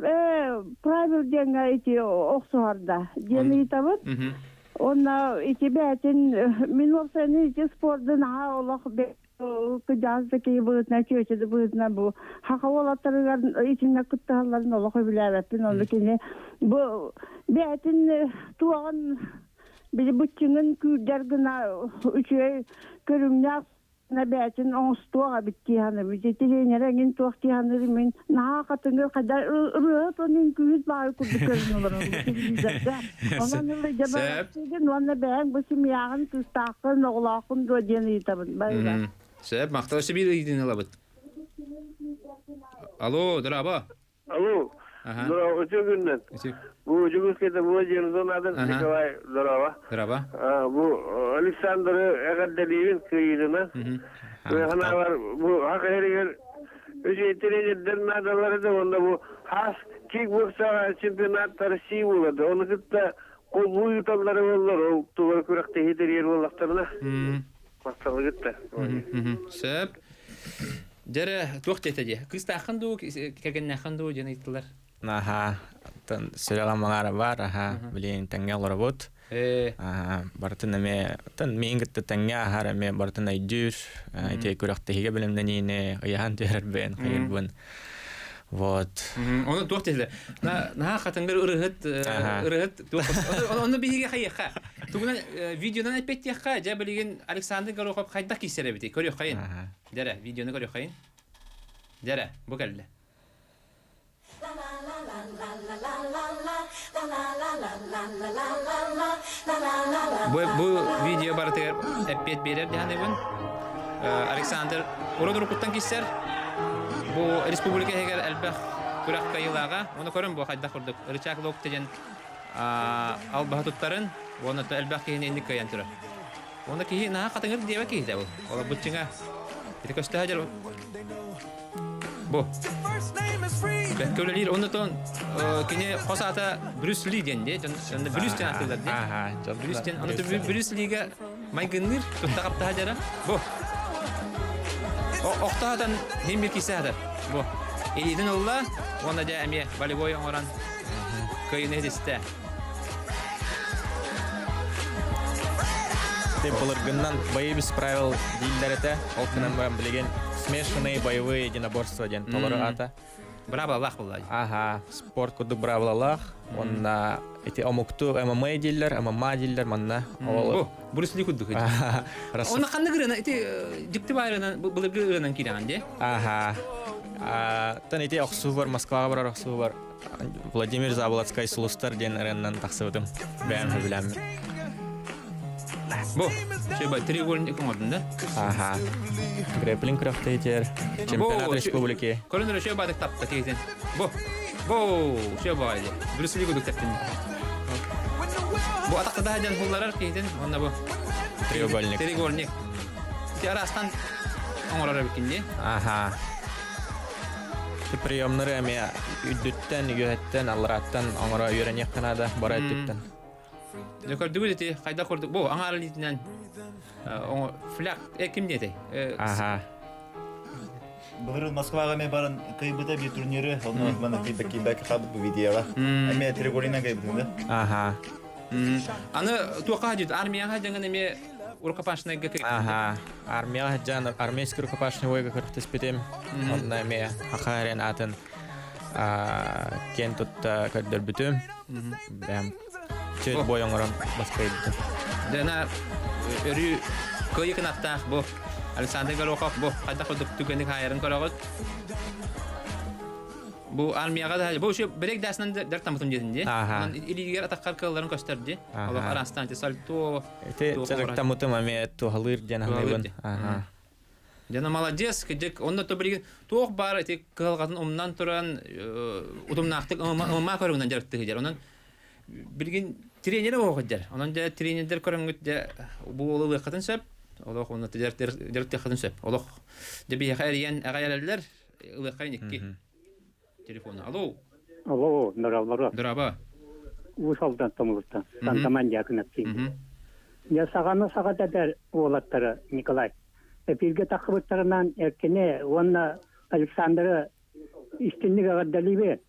правил диэҥҥэ ити охсуһарда диэн ыйытабын. Онно ити бээтин мин уопсайынан ити спорду наһаа олох кыдьаас да киһи быһыытынан чүөчэ да быһыытынан бу хаха уолаттарыгар итиннэ кыттыһалларын олох өбүлээбэппин ону кини бу бээтин туоҕун били быччыҥын күүрдэр гына үчүгэй көрүҥнээх бээтин оҥостуох эбит дии саныыбын тренерэ эҥин туох дии саныырым мин наһаа хатыҥыр хайда ырыаһыт уонна үҥкүүһүт баайы курдук көрүнэ олорор телевизорга онон ылы дьэ уонна бэйэҥ бу семьяҕын кыыстааххын оҕолооххун дуо диэн ыйытабын байыла Сөп, махтал өссө биир ыйытыыны ылабыт. Алло, дорообо. Алло, здорово, үтүө күннэн. Бу Дьокуускайда бу диэн зонатын Николай здорово. Здорово. Бу Александры эҕэрдэлиибин кыайыытынан. Санаабар бу хакайрыгар үчүгэй тренердэр наадалар да уонна бу хас кикбоксаҕа чемпионат России буолады. Ону кытта холбуу ыыталлара буоллар, ол тугар күрэхтэһии тэрийэр буоллахтарына. Махталыгыт да. Сөп. Дьэрэ, туох диэтэ дии? Кыыстааххын дуу, кэргэннээххин дуу диэн ыйыттылар. Аха, сүрэҕим маҥаара баар, аха, билигин тэҥҥэ олоробут. Барытын эмиэ, миин кытта тэҥҥэ аһар эмиэ барытын өйдүүр. Ити күрэхтэһиигэ бэлэмнэниини ыйаан түһэрэрбин, хайырбын. Вот. Оны туох диэтилэр? Наһаа хатыҥгыр ырыһыт, ырыһыт туох Оны биһиги хайыахха. Тугунан видеонан эппеттиэххэ, дьэ билигин Александр Горохов хайдах киирсэр эбитий? Көрүөххэйин. Дьэрэ, видеону көрүөххэйин. Дьэрэ, бу кэллэ. Бу, бу видео барытыгар эппиэт биэрэр диһаныбын. Александр урут уруккуттан киссэр. Бу республика иһигэр элбэх күрэх кыайыылааҕа. Ону көрөн бу хайдах курдук рычаг локта диэн албаһа туттарын уонна элбэх киһини инник кыайан турар. Уонна киһи наһаа хатыҥыр диэбэ киһитэ бу. Ола быччыҥа. Ити көстөһө дьэр Бу. Бэккэ үлэлиир. Оннотон кини хос аата Брюс Ли диэн дии. Онно Брюс диэн ааттыыллар дии. Брюс диэн. Онно Брюс Лига майгынныыр тутта хаптаһа дьара. Бу. Охтоһатан хим бир кисе хатар. Бу. Илиитин ылла, уонна дьэ эмиэ волевой оҥорон кыайыыны иһитистэ. Ити былыргыннан бои без правил дииллэр этэ. Ол гынан баран билигин смешанные боевые единоборства диэн толору аата. Браво буолла. Ага, спорт курдук браблалаах. Онна ити омукту ММА дииллэр, ММА дииллэр манна. Ол Брюс Ли курдук. Онно ханнык ырыана ити дьикти баарынан былыргы ырыанан киирэҕин дии? Ага. Тан ити охсуу бар, Москваҕа барар охсуу бар. Владимир Заболоцкай Сулустар диэн ырыаннан тахсыбытым. Бэйэм сөбүлээммин. Бу, шеба треугольник оҥордун да? Ага. Грэпплинг күрэхтэһиитигэр чемпионат республики. Көрүнөр шеба бадык тапта киһитин. Бу, бу, шеба баайы. Брюс Ли кудук тэптин. Бу атахта да дьан булларар киһитин, онно бу. Треугольник. Треугольник. Ити араастан оҥорор эбиккин дии. Ага. Приемнары эмиэ үрдүттэн, үөһэттэн, алларааттан оҥоро үөрэниэххэ наада, бара өттүттэн. Дьэ көрдүгүт ити хайдах курдук бу аҥаар илиитинэн фляг ким диэтэй? Аха. Былырыын Москваҕа эмиэ баран кыайбыта биир турниры, онно маны кийбэк хаалбыт бу видеоҕа. Эмиэ Тригорина кыайбытын да. Аха. Аны туохха дьит армияҕа дьаҥын эмиэ рукопашныйга кыайбыт. Аха. Армияҕа дьан армейский рукопашный бойга көрүктеспитим. Онно эмиэ Аха эрэн атын киэн тутта көрдөрбүтүм. Бэм чөт бой оҥорон баскайбытым. Дэна өрүү кыайы кынаттаах бу Александр Горохов бу хайдах курдук түгэни хаайарын көрөҕүт. Бу армияҕа да бу еще брейк дасынан дартамытым диэтин дии. Аха. Илиигэр атаххар кыалларын көстөр дии. Олох араастаан сальто. Ити дьарыктаммытым эмиэ туһалыыр диэн аныыбын. Аха. Дьана молодец, кыдьык, онно то билигин туох баар ити кыһалҕатын умнан туран утумнаахтык ымма көрүҥүнэн дьарыктыһыдьар. Онон билигин тренер оҕоҕодьар. Онон дьэ тренердер көрөҥҥүт дьэ бу уолу ылыаххытын сөп. Олох онно дьарыктыаххытын сөп. Олох дьэ биһиэхэ эрийэн аҕай эрэллэр ылыаххайын икки телефону. Алло. Алло, здорово. Здорово. Уус Алдан Томулуттан. Сантаман Дьякынаттыын. Дьэ саҕаны саҕа дэтэр уолаттара Николай. Эпииргэ таххыбыттарынан Эркини уонна Александры истинник эҕэрдэлиибин.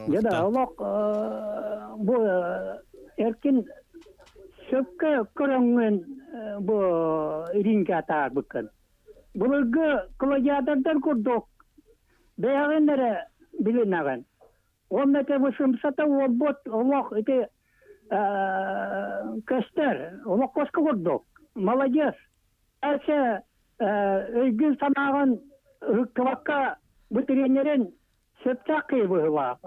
Дьэ да олох бу Эркин сөпкө көрөҥҥүн бу рингэ атаарбыккын. Былыргы гладиатордар курдук бэйэҕин эрэ билинэҕин. Уонна ити бу сымсата уолбут олох ити көстөр, олох коско курдук. Молодец. Дальше өйгүн-санааҕын ыһыктыбакка бу тренерин сөптөөх киһи быһыылаах.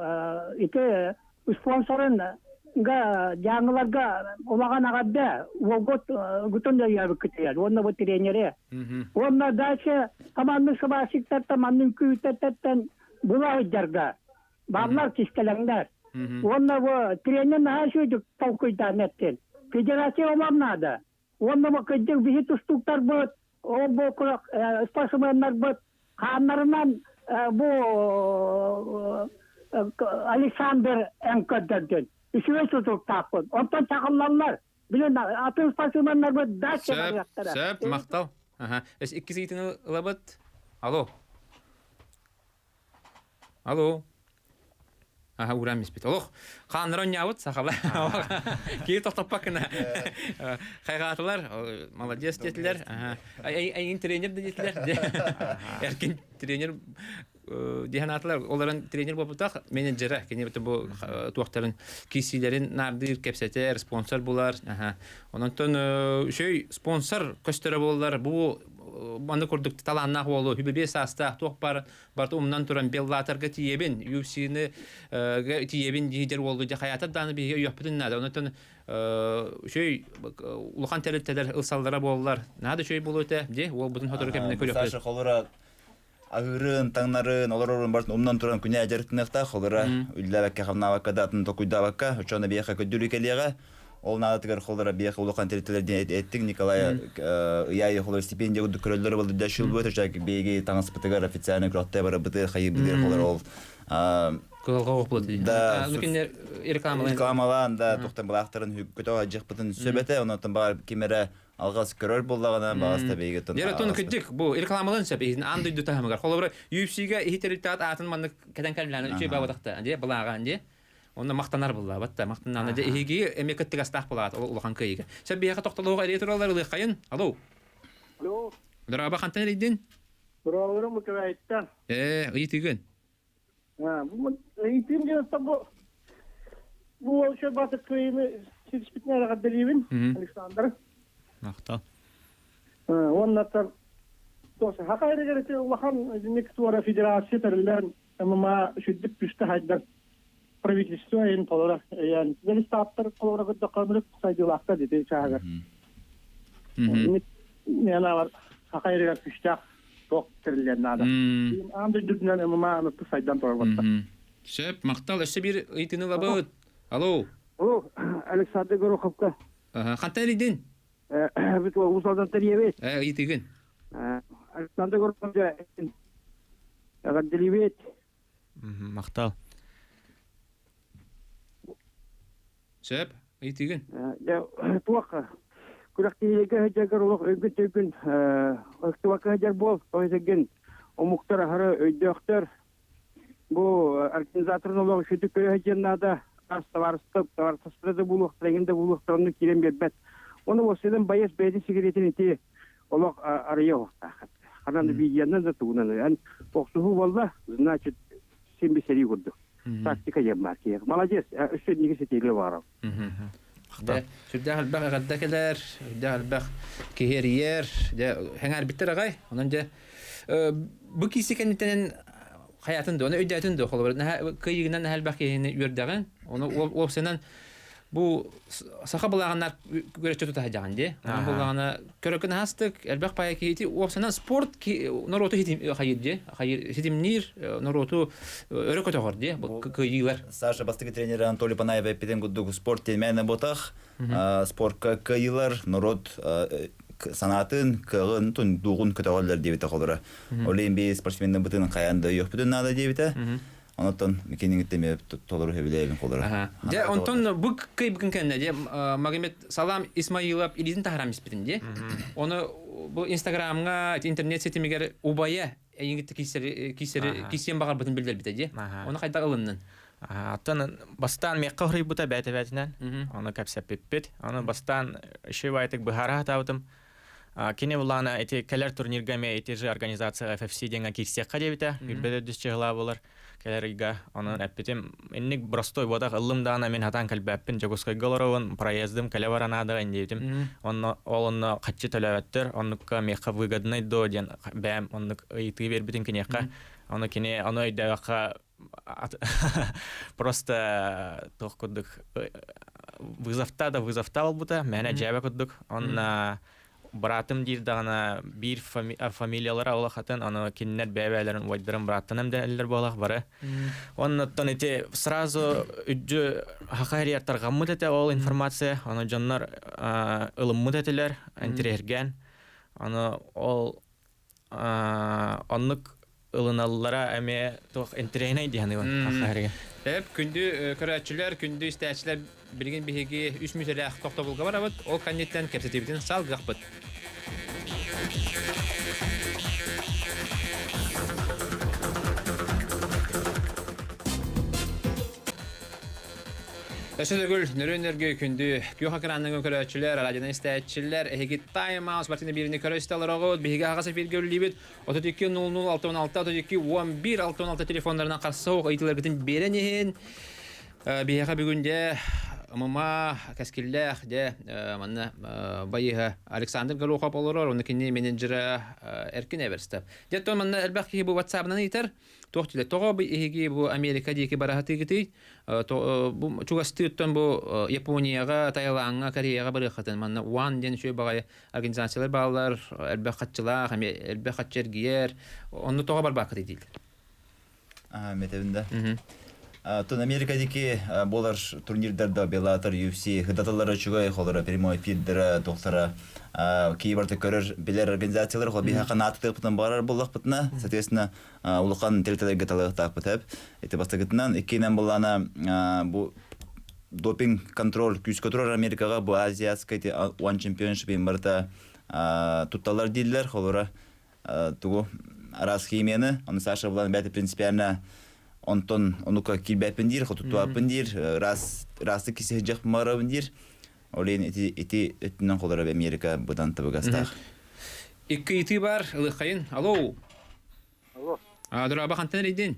Ити спонсорын га дьааҥыларга улахан эҕэрдэ уолгут гутун өйөөбүккүтүгэр уонна бу тренери. Уонна дальше хаманнык сыбаасиктартан маннык күүттэртэн була сылдьарга бааллар кистэлэҥнэр. Уонна бу тренер наһаа үчүгэй толкуйдаан эттин. Федерация олор наада. Уонна бу кырдьык биһи тустууктарбыт, ол бу спортсменнарбыт хааннарынан бу Александр эн көрдөрдүн. Үчүгэй тутулуктаахпын. Онтон чаҕыллаллар. Билин атын спортсменнарбыт дальше барыахтара. Сөп, махтал. Аха. Икки сиитин ылабыт. Алло. Алло. Аха, ууран испит. Олох, хааннар онньаабыт сахала. Киһи тохтоппаккына. Хайҕаатылар, молодец диэтилэр. Айын тренер да диэтилэр. Эркин тренер диэн аатылар. Олорон тренер буолбутах менеджера. Кини бу туохтарын киисиилэрин наардыыр, кэпсэтэр, спонсор булар. Ононтон үчүгэй спонсор көстөрө буоллар. Бу манны курдук талааннаах уолу хүбэбиэ саастаах туох бар барыта умнан туран Беллаторга тиийэбин, UFC-ны тиийэбин диидер уолу дьэ хайаатар дааны биһиги өйөхпүтүн наада. Онтон үчүгэй улахан тэрилтэлэр ылсаллара буоллар. Наада үчүгэй буолуо этэ. Дьэ, уолбутун сотору кэминэ көрүөхпүт. Саша холура аһыырын, таҥнарын, олорорун барытын умнан туран күнэ дьарыктаныахтаах холура үллээбэккэ, хамнаабакка да атын токуйдаабакка, оччоҕуна биһиэхэ көрдөрүү кэлиэҕэ. Ол наадатыгар холура биһиэхэ улахан тэрилтэлэр диэн эттиҥ Николай ыйаай холура стипендия курдук көрөллөрө буолла да шүлбүт оча биһиги таҥаспытыгар официальный күрэхтэ барабытыгар хайыыбытыгар холура ол кыһалҕа оҕоппут да рекламалаан рекламалаан да тухтан былаахтарын көтөҕө дьахпытын сөбөтө онон баар ким эрэ алҕас көрөр буоллаҕына баҕас табиги Дьэ тон кырдьык бу рекламалан сөп иһин аан дойду таһымыгар холобура UFC-га иһи тэрилтэҕит аатын маннык кэтэн кэллээн үчүгэй баабатахта дии былааҕаан дии. Онно махтанар буллаабат да махтанана дьэ иһиги эмиэ кыттыгастаах булаат ол улахан кыайыыга. Сөп биһиэхэ тохтолуоҕа эрийэ тураллар ылыаххайын. Алло. Алло. Дорообо хантан эрийдин? Дорооболорум Мыкырайттан. Ээ, ыйытыгын. Бу ыйытыым диэн бу бу уол баты кыайыыны ситиспитин эрэҕэрдэлиибин Александр. Махтал. Уоннаттан хака эригэр ити улахан итинник туора федерация тэриллэн ММА сүрдүк түстэ хайдар правительство эйин толоро эйэн штабтар толоро көрдөххө сайдыылаахтар дити чааһыгар. Мен хака эригэр күстээх туох тэриллиэн наада. Аан дойдутунан ММА анытты сайдан турар Сөп, махтал. Өссө биир ыйытыыны ылабыт. Алло. Алло, Александр Гороховка. Хантан эрийдин? Бит Уус-Алдан тэрийэбит. Ыйытыгын. Александр Горохов эҕэрдэлиибит. Махтал. Сөп, ыйытыгын. Туох күрэхтэһиигэ сылдьаргар олох өйгүн-төйгүн ыктыбакка сылдьар буол, тоҕо омуктар аһары өйдөөхтөр. Бу организаторын олох үчүгдүк көрө сылдьыан наада. Ас табаарыстар, табаарыстар да буолуохтара, эҥин да буолуохтара, оннук киирэн биэрбэт. Оны уоссайдан байыас бэйэтин сигаретин ити олох арыйа оһохтаах. Ханан да видеонан да тугунан эн охсуһуу буолла, значит, син би сэрии курдук. Тактика диэн баар киһи. Молодец, өссө инники ситиилэ баарам. Дьэ, сүрдээх элбэх эҕэрдэ кэлэр, сүрдээх элбэх киһи эрийэр, дьэ, сэҥээрбиттэр аҕай. Онон дьэ, бу киси кэнниттэн хайатын да, оны өйдөөтүн да, холобур, кыайыгынан наһаа элбэх киһини үөрдэҕин, ону уопсайынан бу саха былааҕыннар көрөччү тута сылдьаҕын дии. Онон буллаҕына көрөкүн аһастык, элбэх пая киһити уопсайынан спорт норуоту хайыр дии, хайыр ситимниир норуоту өрө көтөҕөр дии, бу кыайыылар. Саша бастакы тренер Анатолий Панаев эппитин курдук спорт тиэмээнэ ботах, спортка кыайыылар народ санаатын, кыаҕын, тундуугун көтөҕөллөр диэбитэ холоро. Ол иһин би спортсменнарбытын хайаан да өйүөхпүтүн наада диэбитэ. Онотон киниҥиттэ эмиэ толору сөбүлээбин холоро. Дьэ, онтон бу кыйбыкын кэннэ дьэ Магомед Салам Исмаилов илиитин таһарам испитин дии. Оны бу Инстаграмҥа, интернет ситимигэр убайа эйиҥитти киирсиэн баҕарбытын биллэрбитэ дии. Оны хайдах ылыннын? Аттан бастаан миэхэ хоруйбута бэйэтэ-бэйэтинэн. Ону кэпсэппиппит. Ону бастаан еще байтык быһаара сатаабытым. Кини булаана ити кэлэр турнирга эмиэ ити же организация FFC диэҥҥэ киирсиэххэ диэбитэ. Үрбэт үрдүс чыһылаа буолар кэлэр ыйга. Онон эппитим, инник простой буотах ыллым даҕаны мин хатаан кэлбэппин, Дьокуускайга олоробун, проездым кэлэ баран аадара диэбитим. Онно ол онно хаччы төлөөбөттөр, оннукка миэхэ выгодный до диэн бэйэм оннук ыйытыы биэрбитим киниэхэ. Ону кини ону өйдөөбөххө просто туох курдук вызовта да вызовта буолбута мээнэ дьээбэ курдук онно быраатым диир даҕаны биир фамилиялара улахатын ону кинилэр бэйэ-бэйэлэрин убайдарын бырааттанам дэнэллэр буолах бары оннуттан ити сразу үддү хаха эрийэр тарҕаммыт этэ ол информация ону дьоннор ылыммыт этилэр интириэһиргээн ону ол оннук ылыналлара эмиэ туох интэриэһинэй дии саныыбын ахсаһарыга. Эп күндү көрөөччүлэр, күндү истээччилэр билигин биһиги үс мүтэлээх тохтобулга барабыт. Ол кэнниттэн кэпсэтиибитин салгыахпыт. Өссө төгүл нөрүөн-нөргү күндү күөх экранынан көрөөччүлэр, радионан истээччилэр, эһиги Time House Мартина бииrini көрө истэ олороҕут. Биһиги аҕас эфиргэ үлэлиибит. 32 00 66 32 11 66 телефоннарынан харса суох ыйытыыларгытын биэрэн иһин. Биһиэхэ бүгүн дьэ ММА кэскиллээх дьэ манна байыһа Александр Горохов олорор, оны кини менеджера Эркин Эверстов. Дьэ, то манна элбэх киһи бу WhatsApp-нан ыйытар. Туох диле тоҕо бу эһиги бу Америка диэки бараһатыгытый? Бу чугастыыттан бу Японияҕа, Таилаҥҥа, Кореяҕа барыаххытын. Манна One диэн үчүгэй баҕайы организациялар бааллар, элбэх хаччылаах, эмиэ элбэх хаччы эргийэр. Онно тоҕо барбааккытый дииллэр. Метебин да. Тун Америка диэки буолар турнирдарда Bellator, UFC хыдаталлара үчүгэй, холоро прямой эфирдара, туохтара киһи көрөр, билэр организациялар, хол биһиэхэ наатытыахпытын баҕарар буоллахпытына, соответственно, улахан тэрилтэлэргэ талыахтаахпыт эп. Ити бастакытынан, иккинэн буллаана бу допинг контроль күүскэ турар Америкаҕа бу азиатскай One Championship барыта тутталлар дииллэр, холура тугу араас химияны, оны Саша булан бэйэтэ принципиально Онтон онука киирбэппин диир, хотуттуаппын диир, раз расты киси сыдьах марабын диир. Олен ити ити өттүнэн холоров Америка быдан табыгастаах. Икки ыйытыы бар, ылыххайын. Алло. Алло. Дороба хантан эрийдин?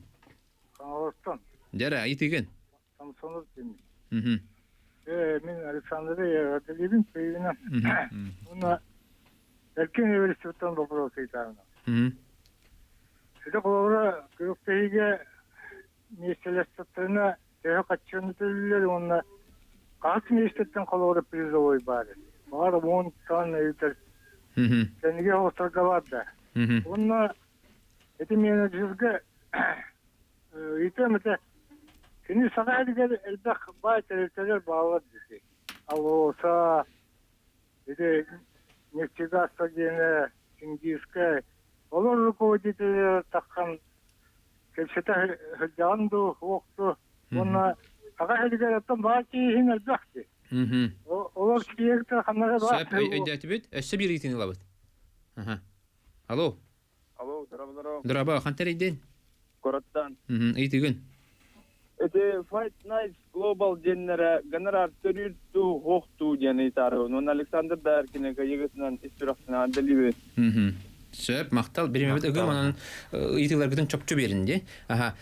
Хаҥаластан. Дьэрэ, ыйытыгын. Самсонов диэн. Мин Александр Эҕэрдэлиибин Кыйыына. Уонна Эркин университеттан вопрос ыйытаҕына. Ити холобура күрэхтэһиигэ миэстэлэстэхтэринэ төһө хаччыны төлүүллэр уонна хас миэстэттэн холобура призовой баар. Баҕар 10 тонна ыытар. Кэнниги оҕустарга бар да. Уонна ити менеджергэ ыйытыам этэ. Кини саха сиригэр элбэх баай тэрилтэлэр бааллар дии. АЛРОСА, ити нефтегазка диэнэ, Индийскэй. Олор руководителлэрэ таххан кэпсэтэ сылдьаҕын дуу, суох дуу. Уонна саха сиригэр оттон баай киһин элбэх дии. Олор киһиэхтэр ханна да баар. Сөп, өйдөөтүбүт. Өссө биир ыйытыыны ылабыт. Алло. Алло, здорово. Здорово, хантан эрийдин? Куораттан. Ыйытыгын. Ити Fight Nights Global диэннэрэ гонорар төрүүр дуу, суох дуу диэн ыйытаарыбын. Уонна Александр Даркины кыйыгытынан ис сүрэхтэн эҕэрдэлиибин. Сөп, махтал. Биримэбит ыгым, онон ыйытыыларгытын чопчу биэрин дии. Аха.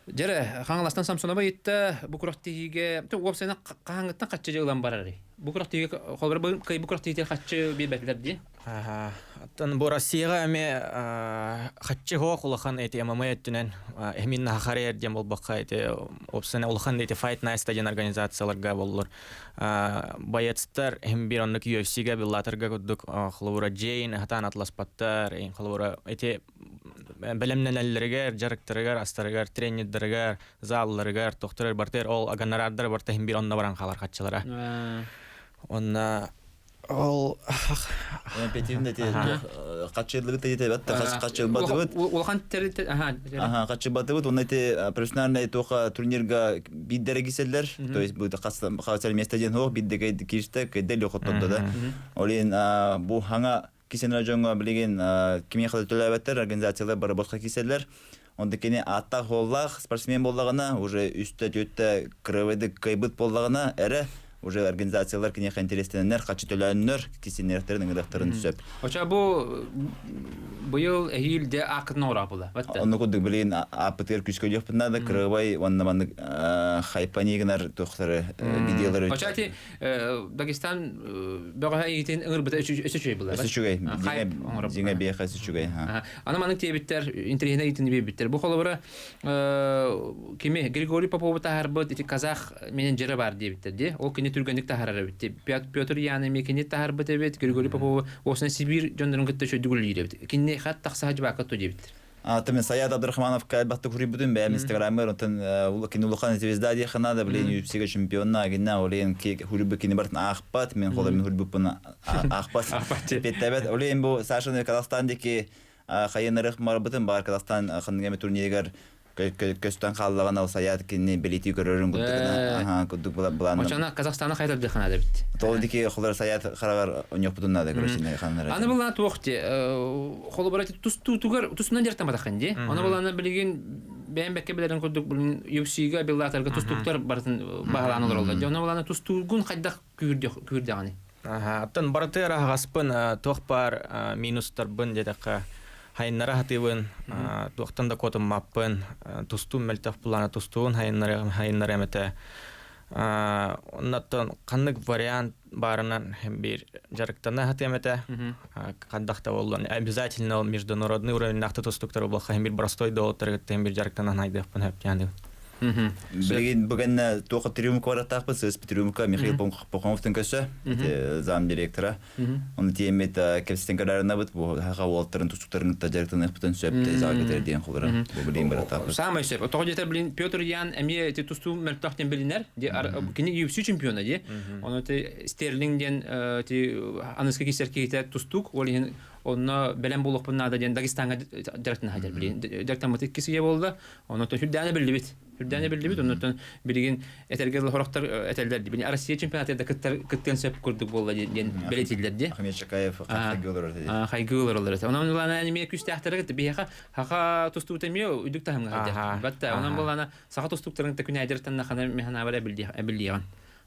Дьэрэ, Хаҥаластан Самсонова ыйытта, бу күрэхтэһиигэ уопсайынан хаһааҥҥыттан хаччы ылан барарый? Бу күрэхтэһиигэ холобура бу бу күрэхтэһиитигэр хаччы биэрбэтилэр дии. Оттон бу Россияҕа эмиэ хаччы суох улахан эти ММА өттүнэн именно Хахарер диэн буолбакка эти уопсайынан улахан эти Fight Nights диэн организацияларга боллор боецтар иһин биир оннук UFC-га Bellator-га курдук холобура Джейн хатаан атласпаттар холобура эти бэлэмнэнэллэригэр, дьарыктарыгар, астарыгар, тренердарыгар, залларыгар, тохторор бартыгар ол гонорардар барта иһин биир онно баран хаалар хаччылара. Онна ол Петин эти хаччылыгы тейте бат хаччылбатыбыт. Улахан тэрилте аха. Аха хаччылбатыбыт уонна ити профессиональный туоха турнирга биддере киселлер. То есть бу хасар место ден хоох биддеге кирсте кедел йохоттонда да. Олин бу хаңа кисенер дьоҥҥо билигин кимиэхэ да төлөөбөттөр, организациялар бары босхо киселлэр. Онто кини ааттаах суоллаах спортсмен буоллаҕына, уже үстэ түөртэ кырабайдык кыайбыт буоллаҕына эрэ уже организациялар киниэхэ интэриэстэнэннэр, хаччы төлөөннөр, кисиннэриэхтэрин ыҥырыахтарын сөп. Оча бу быйыл эһиил де ааккытын оҥороох була. Онно курдук билигин ааппытыгар күүскэ өлүөхпүт наада, кырабай уонна маннык хайпани гынар туохтары видеолары. Оча ити Дагестан бөҕөһө иитин ыҥырбыта өссө үчүгэй буолар. Өссө үчүгэй. Дьиҥэ биэхэ өссө үчүгэй. Аны маннык диэбиттэр, интэриэһинэй иитин биэрбиттэр. Бу холобура кими Григорий Попову таһарбыт ити казах менеджерэ бар диэбиттэр дии. Ол кини түргэнник таһарар эбит. Петр Ян эмиэ кини таһарбыт эбит. Григорий Попову осна Сибиир дьоннорун кытта үчүгэй үлэлиир эбит. Кинини хат тахса жыбаакка ту диэбиттэр. Аты мен Саят Абдрахмановка элбэхтик хуруйбутум бэйэм Инстаграммар онтон кини улахан звезда диэххэ наада блин UFC-га чемпионна гинна олен хуруйбут кини бартын аахпат мен холо мен хуруйбуппун аахпат петтебет олен бу Сашаны Казахстан диэки хайынарых марбытын бар Казахстан ханныгами турниригар көстөн хааллаҕына ол Саят кинини бэлиэтии көрөрүн курдук курдук былаан Очона Казахстаны хайдар дыхана эбит. Тол дики холор Саят хараҕар оньохпутун наада короче ханнара. Аны булана туох ти холобура тустуутугар тустунан дьарыктамматаххын дии. Оны булана билигин бэйэм бэккэ билэрин курдук билин UFC-га Bellator-га тустууктар барытын баһылаан олороллор. Дьэ, оны булана тустуугун хайдах күүрдэҕини? Оттон барытыгар аһаҕаспын туох баар минустарбын диэтэххэ хайыннара хатыыбын туохтан да куотуммаппын тустуум мөлтөх булаана тустуун хайыннарыам хайыннарыам этэ оннуттан ханнык вариант баарынан биир дьарыктана хатыам этэ хайдах да буоллун обязательно ол международный уровеннаахты тустуктар буолха биир простой доҕотторгуттан биир дьарыктанан хайдыахпын сөп Билигин бу кэннэ туох трюмка бараттаахпыт, сыс трюмка Михаил Пахомовтан көсө, зам директора. Оны тиэммит кэпсэтэн көрөрүнабыт, бу хаха уолтарын тустуктарын кытта дьарыктаныахпытын сөп тезаға диэн холора. Бу билигин бараттаахпыт. Самый сөп. Тоҕо диэтэр билин Петр Ян эмиэ ити тустуу мөлтөх диэн билинэр. Кини UFC чемпиона ди. Оны ти Стерлинг диэн ти аныска кисер киһитэ тустуук. Ол иһин онно бэлэм буолуохпун наада диэн Дагестаҥҥа дьарыктана сылдьар билигин. Дьарыктаммыт иккис үйэ буолла. Онон сүрдээнэ биллибит. Үрдээн эбиллибит, оннуттан билигин этэргэ хорохтор этэллэр дии. Россия чемпионаты да кыттар кыттыан сөп курдук буолла диэн бэлиэтииллэр дии. Ахмед Чакаев хайгыы олорор этэ. Хайгыы олороллор этэ. Онон улаана эмиэ күүстээхтэрэ кытта биһиэхэ хаха тустуута эмиэ үрдүк таһымҥа сылдьар. Батта онон булана саха тустууктарын та күнээдэртэн хана механабар эбиллиэҕин.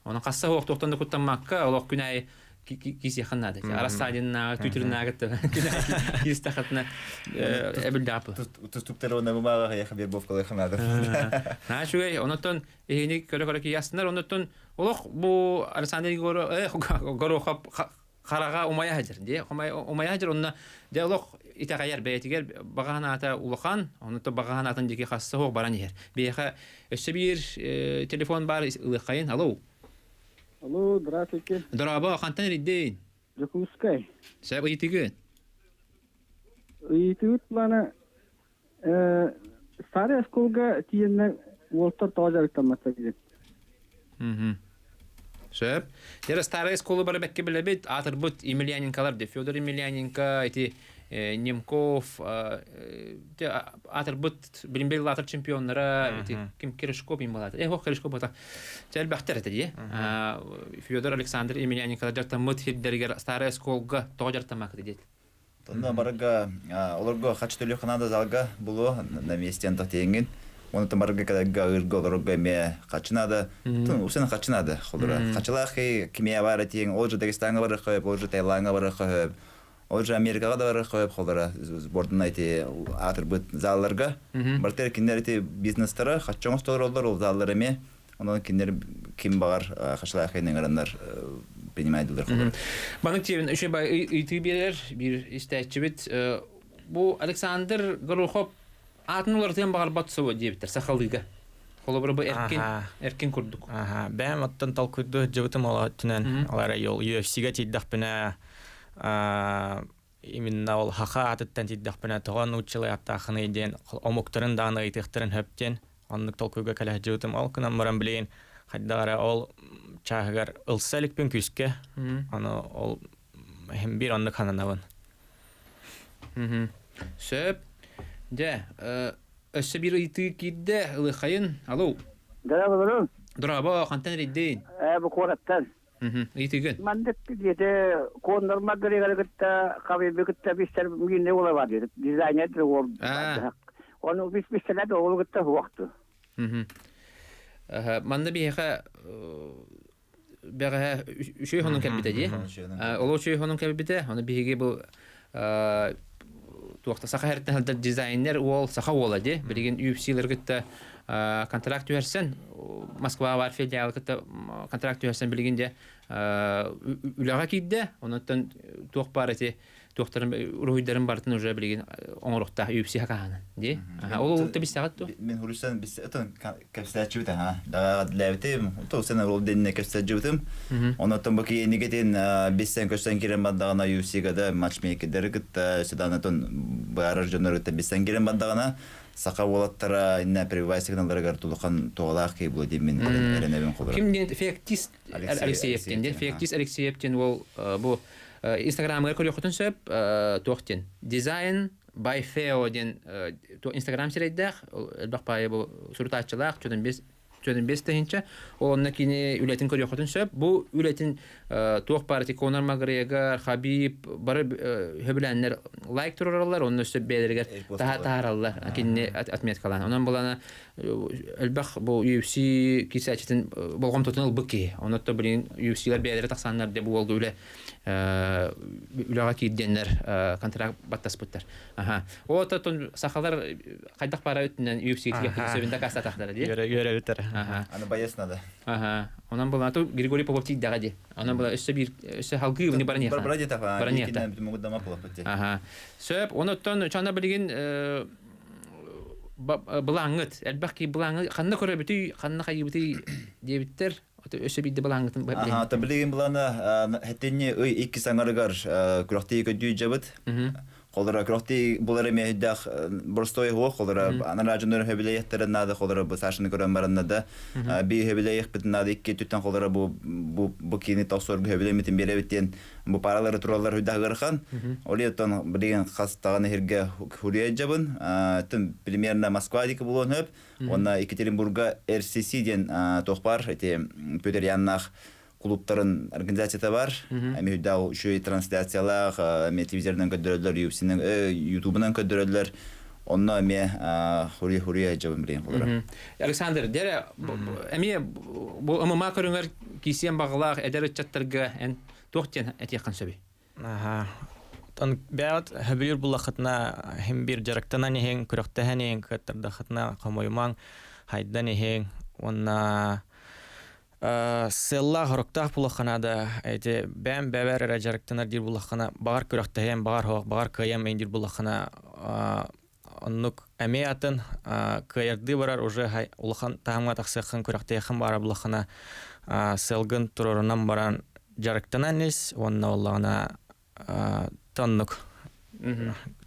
Онон хасса хуохтуохтан да куттаммакка олох күн аайы киисиэххин наада. Арассаадьыннааҕы, түүтүрүнааҕы күн аайы киистэххитинэ эбилдэҕэ Тустуктары уонна бумааҕа хайаха вербовкалыахха наада. Наһаа үчүгэй. Онотон эһини көрө-көрө киһи Онотон олох бу Александр Егоров Горохов хараҕа умайа сылдьар дии умайа сылдьар онно дьэ олох итэҕэйэр бэйэтигэр баҕа санаата улахан онно баҕа санаатын диэки хасса суох баран иһэр биһиэхэ өссө биир телефон баар ылыаххайын алло Алло, здравствуйте. Дорообо, хантан эрийдин? Дьокуускай. Сөп ыйытыгын? Ыйытыгыт плана старый осколга тиийэннэр уолтар тоҕо дьарыктамматтар диэн. Сөп. Дьэ, старая школа бары бэккэ билэбит, аатырбыт Емельяненколар де Федор Емельяненко, ити Немков, аатырбыт билимбел аатыр чемпионнара, ити ким Киришков им балаата. Э, Киришков бата. Элбэхтэр этэ дии. Федор Александр Емельяненко дьартаммыт хирдэригэр старая школга тоҕо дьартаммакыт диэт. Онно барыга олорго хач төлүөх наада залга булуо на месте антах тиэҥҥин. Оны барыга кэлэргэ ыырга олорго эмиэ хачы наада. Тун усен хачы наада холура. Хачылаах кимиэ баар тиэҥ ол же Дагестаҥҥа барыах хөп, ол же Таилаҥҥа барыах хөп, ол же Америкаҕа да барыах хөп холура сбордун эти аатырбыт залларга. Бартер кинилэр ити бизнестара хаччы оҥостолороллор ол заллар эмиэ. Онон кинилэр ким баҕар хачылаах ыҥыраннар принимайдылар холура. Маннык тиэбин үчүгэй ыйытыы биэрэр биир истээччибит. Бу Александр Горохов аатын уларытыан баҕарбат суо диэбиттэр сахалыыга. Холобура бу эркин эркин курдук. Аха, бэйэм оттон толкуйдуу сылдьыбытым ол өттүнэн ол эрэ UFC-га тиийдэхпинэ именно ол хаха аатыттан тиийдэхпинэ тоҕо нууччалыы ааттааххыный диэн омуктарын даҕаны ыйытыахтарын сөп диэн оннук толкуйга кэлэ сылдьыбытым. Ол гынан баран билигин хайдах эрэ ол чааһыгар ылса иликпин күүскэ. Аны ол иһин биир оннук сананабын. Сөп. Дьэ, өссө биир ыйытыы киирдэ. Ылыаххайын. Алло. Дорооболорун. Дорообо, хантан эрийдин? Бу куораттан. Ыйытыгын. Маннык диэти Коннор Макгрегоры кытта Хабибы кытта бистер миинне уола бар диэти. Дизайнер уол. Ону бис бистелер оҕолу кытта суохту. Манна биһиэхэ бэҕэһээ үчүгэй хонон кэлбитэ дии. Ол үчүгэй хонон кэлбитэ. Ону биһиги бу туохта саха эртэн сылдьар дизайнер уол саха уола дии. Билигин UFC-лэр кытта контракт түһэрсэн Москва бар филиалы кытта контракт түһэрсэн билигин дьэ үлэҕэ киирдэ. Онон туох баар ити туохтарын уруһуйдарын барытын уже билигин оҥоруохтаах UFC хакаһанан дии. Ол ол бистэҕит дуо? Мин хуруйсан бистэтин кэпсээччибит аха. Даҕаҕатлээбитим. То сен ол денне кэпсээччибитим. Онотон бу киинигитин биссен көстөн кирен бардагына UFC-га да матчмейкердери кытта седанатон баарар дьоннору кытта биссен кирен бардагына саха уолаттара инна прививай сигналларыгар тулухан туолаах кей була диэн эрэнэбин холура. Ким диэн Феоктист Алексеев диэн Феоктист Алексеев диэн уол бу Инстаграмыгар көрүөххүтүн сөп туох диэн Design by Feo диэн Инстаграм сирэйдээх элбэх баайы бу сурутааччылаах 405 тыһыынча ол онно кини үлэтин көрүөххүтүн сөп бу үлэтин туох баар ити Конор Макгрегор Хабиб бары хөбүлээннэр лайк турараллар онно өссө бэйэлэригэр таһаараллар кинини отметкалаан онон булана элбэх бу UFC киирсээччитин болҕомтотун ылбыт киһи. Онон билигин UFC-лэр бэйэлэрэ тахсаннар де бу уолга үлэ үлэҕэ киирдиэннэр контракт баттаспыттар. Аха. Ол оттон сахалар хайдах баара өттүнэн UFC-ге сөбүн дакаастатахтара дии. Үөрэ үөрэ Аха. Аны боец надо. Аха. Онон была ту Григорий Попов тиийдэҕэ дии. Онон была өссө биир өссө халгыы уни баран Бар дии тафа. Баран Аха. Сөп. Онон чана билигин былааҥҥыт элбэх киһи былааҥҥы ханна көрөбүтүй ханна хайыбытый диэбиттэр өссө биирдэ былааҥҥытын Аха, то билигин былаана хэтинни ый икки саҥарыгар күрэхтии көдүү дьабыт. Холора крохти булар эме хүддэх боростой хуох холора анара дьоннор хөбүлэйэхтэрин наада холора бу Сашаны көрөн баранна да би хөбүлэйэхпитин наада икки түттэн холора бу бу бу кини тохсорго хөбүлэмитин биэрэбит диэн бу паралары тураллар хүддэх ыарахан. Ол оттон билигин хас даҕаны сиргэ хуруйа дьабын тым примерно Москва диэки булуон хөп уонна Екатеринбурга РСС диэн туох бар эти Петр Яннаах клубтарын организацията бар. Эми үрдээх үчүгэй трансляциялаах, эми телевизорынан көрдөрөллөр, UFC-нэн, YouTube-унан көрдөрөллөр. Онно эмиэ хуруйа-хуруйа дьабын билигин холоро. Александр, дьэ эмиэ бу ММА көрүҥэр киисиэн баҕалаах эдэр ыччаттарга эн туох диэн этиэххин сөбүй? Аха. Тон бэйэҕит сөбүлүүр буллаххытына иһин биир дьарыктанан иһиҥ, күрэхтэһэн иһиҥ, кыаттардаххытына хомойумаҥ, хайдан иһиҥ уонна Сыаллаах-соруктаах буолуохха наада. Ити бэйэм бэйэбэр эрэ дьарыктанар диир буоллаххына, баҕар күрэхтэһиэм, баҕар суох, баҕар кыайыам эҥин диир буоллаххына, оннук эмиэ атын кыайардыы барар уже улахан таһымҥа тахсыаххын, күрэхтэһиэххин баара буоллаххына, сыалгын туруорунан баран дьарыктанан ис уонна буоллаҕына Тоннук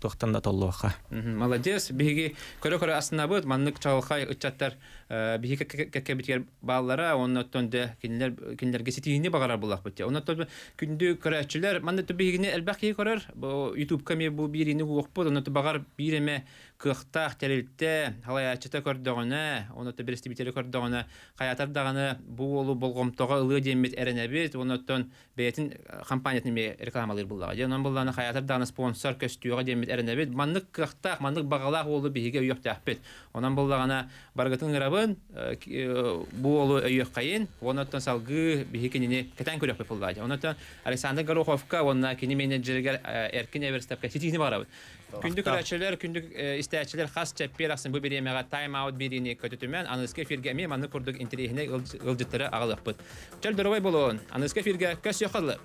туохтан да толлуохха. Молодец. Биһиги көрө-көрө астынабыт. Маннык чаҕылхай ыччаттар биһиги кэккэбитигэр бааллара, оннуттан да кинилэр кинилэргэ ситиһиини баҕарар буоллахпыт. Оннуттан күндү көрөөччүлэр, манна биһигини элбэх киһи көрөр. Бу YouTube-ка эмиэ бу биэриини угуохпут. Оннуттан баҕар биир эмэ кыахтаах тэрилтэ салайааччыта көрдөҕүнэ, оннуттан бэрэстэбиитэли көрдөҕүнэ, хайаатар даҕаны бу уолу болҕомтоҕо ылыа диэммит эрэнэбит. Оннуттан бэйэтин компаниятын эмиэ рекламалыыр буллаҕа. Дьэ, онон буллаҕына хайаатар даҕаны спонсор көстүөҕэ диэммит эрэнэбит. Маннык кыахтаах, маннык баҕалаах уолу биһиги өйүөхтээхпит. Онон буллаҕына барыгытын ыҥырабын, бу уолу өйүөххэйин, уонна салгыы биһи кинини кэтээн көрүөхпүт буллаҕа. Онон Александр Гороховка уонна кини менеджеригэр Эркин Эверстепка ситиини баҕарабыт. Күндү көрөөччүлэр, күндү истээччилэр хас чэппиэр ахсын бу бириэмэҕэ тайм-аут биэриини көтүтүмэн, аныгыскы эфиргэ эмиэ маннык курдук интэриэһинэй ыалдьыттары аҕалыахпыт. Чөл доруобай буолуон! Аныгыскы эфиргэ көрсүөххэ дылы!